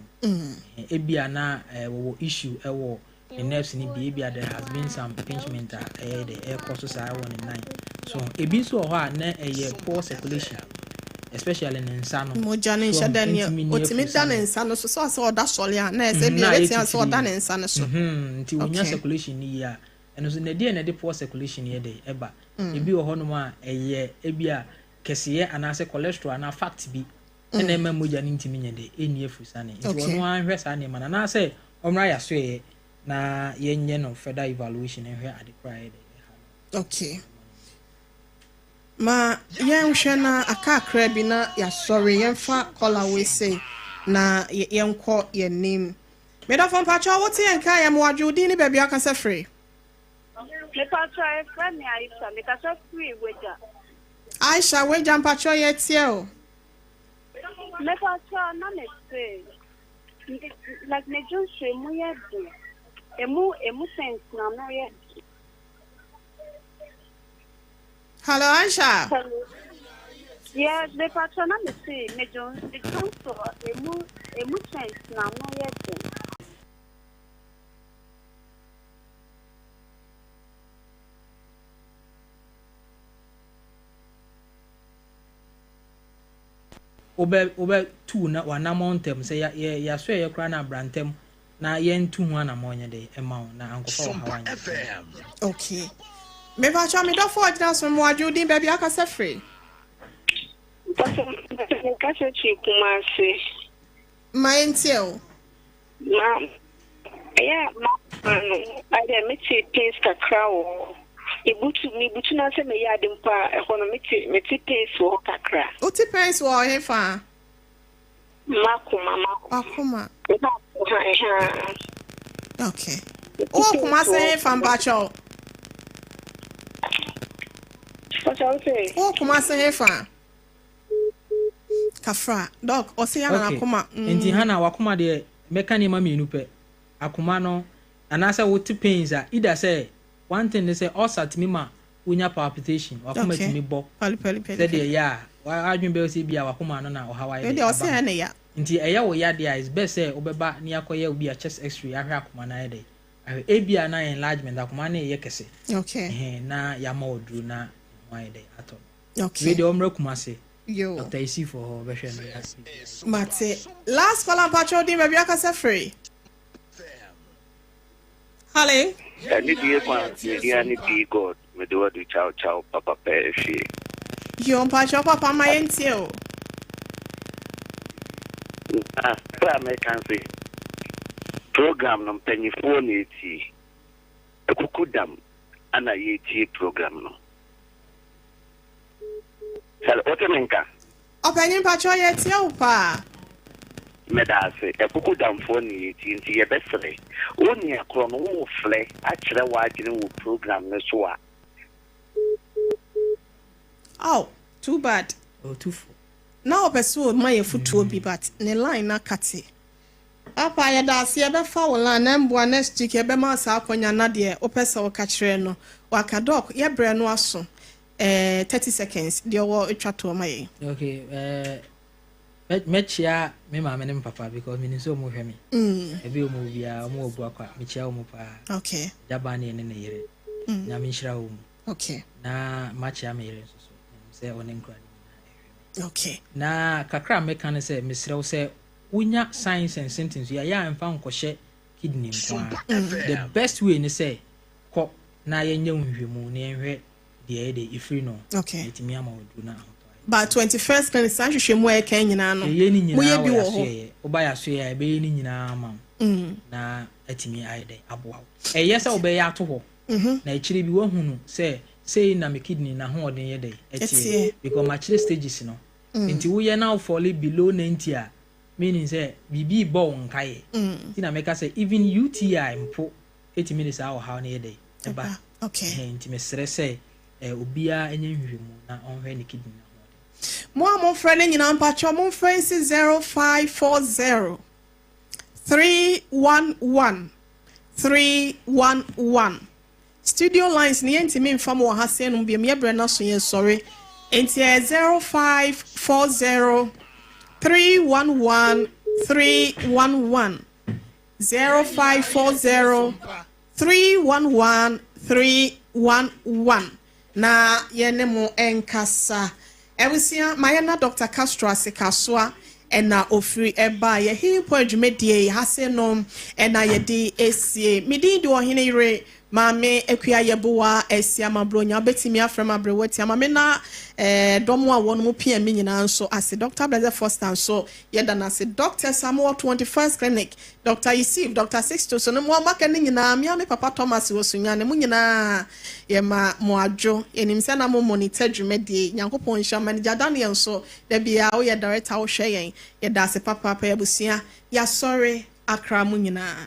Speaker 1: Ebia na wɔwɔ issue ɛwɔ ne nerves no bi, ebia there has been some pinchment a ɛyɛ dɛ ɛkɔ so saa ɛwɔ ne nan. So ebi nso wɔ hɔ a na ɛyɛ poor circulation, especially ne nsa no.
Speaker 2: Mogya ne
Speaker 1: So
Speaker 2: nhyɛ da neɛ
Speaker 1: ntumi nni
Speaker 2: ɔtumi da
Speaker 1: afurusa
Speaker 2: ne
Speaker 1: no.
Speaker 2: nsa no so sɛ ɔsɛ ɔda sɔre a na ɛsɛ bi
Speaker 1: Na ayɛ
Speaker 2: ɛbɛtia sɛ ɔda
Speaker 1: titiri.
Speaker 2: ne nsa no so.
Speaker 1: Nti wonya
Speaker 2: Okay.
Speaker 1: circulation no yie a, ɛno nso na ɛdeɛ na ɛde poor circulation yɛ dɛ ɛba. Ebi wɔ hɔnom a ɛyɛ ebi a kɛseyɛ anaasɛ cholesterol anaa fat bi ɛna ɛma mogya no ntumi nyɛ dɛ ɛnni afurusane. Nti
Speaker 2: Okay.
Speaker 1: ɔno ara nhwɛ saa nneɛma no anaasɛ ɔmmra yasoɛyɛ na yɛnyɛ no further evaluation nhwɛ ade koraa yɛ dɛ ɛha no.
Speaker 2: Okay. Ma yɛnhwɛ na aka akra bi na yɛasɔre yɛmfa kɔla wei sei na yɛnkɔ yɛn Medɔfo mpakyɛw wote yɛn ka yɛ mmoadwo wo din ne baabi akasa firi.
Speaker 6: Mepatwa efrɛ me Aisha, mekasa firi Wagya.
Speaker 2: Aisha Wagya mpakyɛw yɛtie o.
Speaker 6: Mepatwa na mese. Like me dwonsɔ emu yɛ den. Emu emu sense na ano yɛ den.
Speaker 2: Hello Aisha.
Speaker 6: Hello. Yes, me patro na me se me dwon me dwonsɔ emu emu sense na ano yɛ den.
Speaker 1: Wobɛ wobɛ tu na w'anamɔn ntɛm sɛ ya yɛ yasɔɛyɛ koraa na abra ntɛm na yɛn tu ho anamɔn nyɛ dɛ ɛma wo na ankɔfa ɔhaw anyɛ dɛ.
Speaker 2: Okay. Mepakyɛw me dɔfo a ɔgyina so mmoadwo wo din baabi akasa firi.
Speaker 11: Mpakyɛw mekasa firi Kumasi.
Speaker 2: Ma yɛntie o.
Speaker 11: Ma ɛyɛ a m'akoma no ayɛ dɛ mete pains kakra wɔ hɔ. Mebutu mebutu na sɛ meyɛ ade mpo a ɛhɔ no mete mete pains wɔ hɔ kakra.
Speaker 2: Wote pains wɔ hefa?
Speaker 11: M'akoma m'akoma.
Speaker 2: W'akoma.
Speaker 11: Ha ɛha.
Speaker 2: Okay. Wowɔ Kumasi hefa mpakyɛw?
Speaker 11: Mpakyɛw wo se?
Speaker 2: Wowɔ Kumasi hefa? Kafra, Doc, ɔse ya na
Speaker 1: Okay,
Speaker 2: n'akoma
Speaker 1: nti
Speaker 2: mm.
Speaker 1: Hannah w'akoma deɛ mɛka nneɛma mmienu pɛ, akoma no anaasɛ wote pains a, either sɛ one thing ne sɛ ulcer tumi ma wonya palpitation, w'akoma
Speaker 2: Okay,
Speaker 1: tumi bɔ
Speaker 2: pali pali pali
Speaker 1: sɛdeɛ
Speaker 2: pali.
Speaker 1: ɛyɛ a w'adwene bɛyɛ sɛ ebia w'akoma no na ɔhaw ayɛ
Speaker 2: Wei
Speaker 1: dɛn
Speaker 2: deɛ
Speaker 1: aba
Speaker 2: ɔse
Speaker 1: ho.
Speaker 2: ɛyɛ ne ya.
Speaker 1: Nti ɛyɛ wo ya deɛ a it's best sɛ wobɛba na yɛakɔyɛ obi a chest x-ray ahwɛ akoma no ayɛ dɛn ahwɛ, ebia na enlargement, akoma no reyɛ kɛse,
Speaker 2: Okay.
Speaker 1: ɛhɛn, na yɛama wo aduro na ne ho ayɛ dɛn atɔ no. Wei
Speaker 2: Okay.
Speaker 1: deɛ ɔmmra Kumasi.
Speaker 2: Yo.
Speaker 1: Doctor Yusuf wɔ hɔ ɔbɛhwɛ no yɛ.
Speaker 2: Mate. Last caller mpakyɛ wo din baabi akasa firi. Hello.
Speaker 12: Ɛne die kwan media ne pii God mede wadu chow chow papa pɛ efie.
Speaker 2: Yo mpakyɛ wo papa ma yɛntie o.
Speaker 12: Na bere a meka nse program no mpanyifoɔ na etie akuku dam ana yɛtie program no. Hello, wote me nka?
Speaker 2: Ɔpanyin mpakyɛw yɛretie wo paa.
Speaker 12: Meda ase. Akuku damfoɔ ne yɛtie nti yɛbɛsrɛ wo nua korɔ no wo refrɛ akyerɛ w'adwene wɔ program no so a.
Speaker 2: Aw too bad.
Speaker 1: Ɔtufo.
Speaker 2: Na ɔpɛ sɛ ɔma yɛ fotuo bi but ne line no akate. Papa yɛdaase yɛbɛfa wo line na mboa next week yɛbɛma wo saa akwanya na deɛ wopɛ sɛ woka kyerɛ no waka Doc yɛ brɛ no aso eh 30 seconds deɛ ɔwɔ twa toɔ ma yɛn.
Speaker 1: Ok eh, mɛkyia me maame ne me papa because menim sɛ ɔmo hwɛ me. Baabi a ɔmo wɔ biara ɔmo wɔ Buakwa mekyia ɔmo paa.
Speaker 2: Ok.
Speaker 1: Agya Banie ne ne yere. Nyame nhyira wɔn.
Speaker 2: Ok.
Speaker 1: Na makyia me yere nso so menim sɛ ɔne nkora no nyinaa ɛhwɛ me.
Speaker 2: Ok.
Speaker 1: Na kakra a mɛka ne sɛ mesrɛ wo sɛ wonya signs and symptoms yi a, yɛ a mfa nkɔhyɛ kidney nko ara. The best way ne sɛ kɔ na yɛnyɛ wo nhwehwɛmu na yɛnhwɛ deɛ ɛyɛ dɛ ɛfiri no na yɛtumi ama wo aduro na ahotɔ ayɛ.
Speaker 2: Ba 21st clinic saa nhwehwɛmu a yɛka nyinaa no
Speaker 1: Yɛyɛ ne nyinaa
Speaker 2: moyɛ
Speaker 1: wɔ
Speaker 2: bi wɔ hɔ?
Speaker 1: yɛasoɛeɛ. Woba yɛasoɛeɛ a yɛbɛyɛ ne nyinaa ama wo na atumi ayɛ dɛ aboa wo. Ɛyɛ sɛ wobɛyɛ ato hɔ na akyire bi woahunu sɛ sei na me kidney n'ahoɔden yɛ dɛ ɛteɛ because makyerɛ stages no. Nti woyɛ na wo fall below 90 a meaning sɛ biribi rebɔ wo nkaeɛ. Nti na meka sɛ even UTI mpo tumi de saa ɔhaw no yɛ dɛn? Ɛba. Ɛhɛn, nti mesrɛ sɛ obiara nyɛ nhwehwɛmu na ɔnhwɛ ne kidney no ahoɔden.
Speaker 2: Mo a mofrɛ no nyinaa mpakyɛw momfrɛ nsi 0540 311 311. Studio lines no yɛntumi mfa mo wɔ ha sɛɛ nom biom, yɛ berɛ no aso yɛsɔre. Nti ɛyɛ 0540 311 311. 0540 311 311 na yɛne mo nkasa. Abusua, ma yɛnna Dɔkta Castro ase kasoa ɛna ofiri ɛbaa yɛ Healing Point dwumadie yi ha se nom ɛna yɛde esie. Me din de Ɔhene Yere Maame Akua Yeboah Asiamah Bronya. Wobɛtumi afrɛ me Aberewa Tia. Ma me na eh, dɔm a wɔn mo pia me nyinaa nso ase. Dɔkta Blessed Foster nso yɛda no ase. Doctors a mowɔ 21st Clinic, Dɔkta Yusuf, Dɔkta Sixtus ne mo a moaka no nyinaa, me ara me papa Thomas wɔ Sunyani, mo nyinaa yɛma mo adwo. Yɛnim sɛ na mo monitor dwumadie yi. Nyankopɔn nhyira mo. Manager Daniel nso, da biara woyɛ director wohwɛ yɛn. Yɛda ase papaapa. Yɛn abusua, yɛasɔre akra mo nyinaa.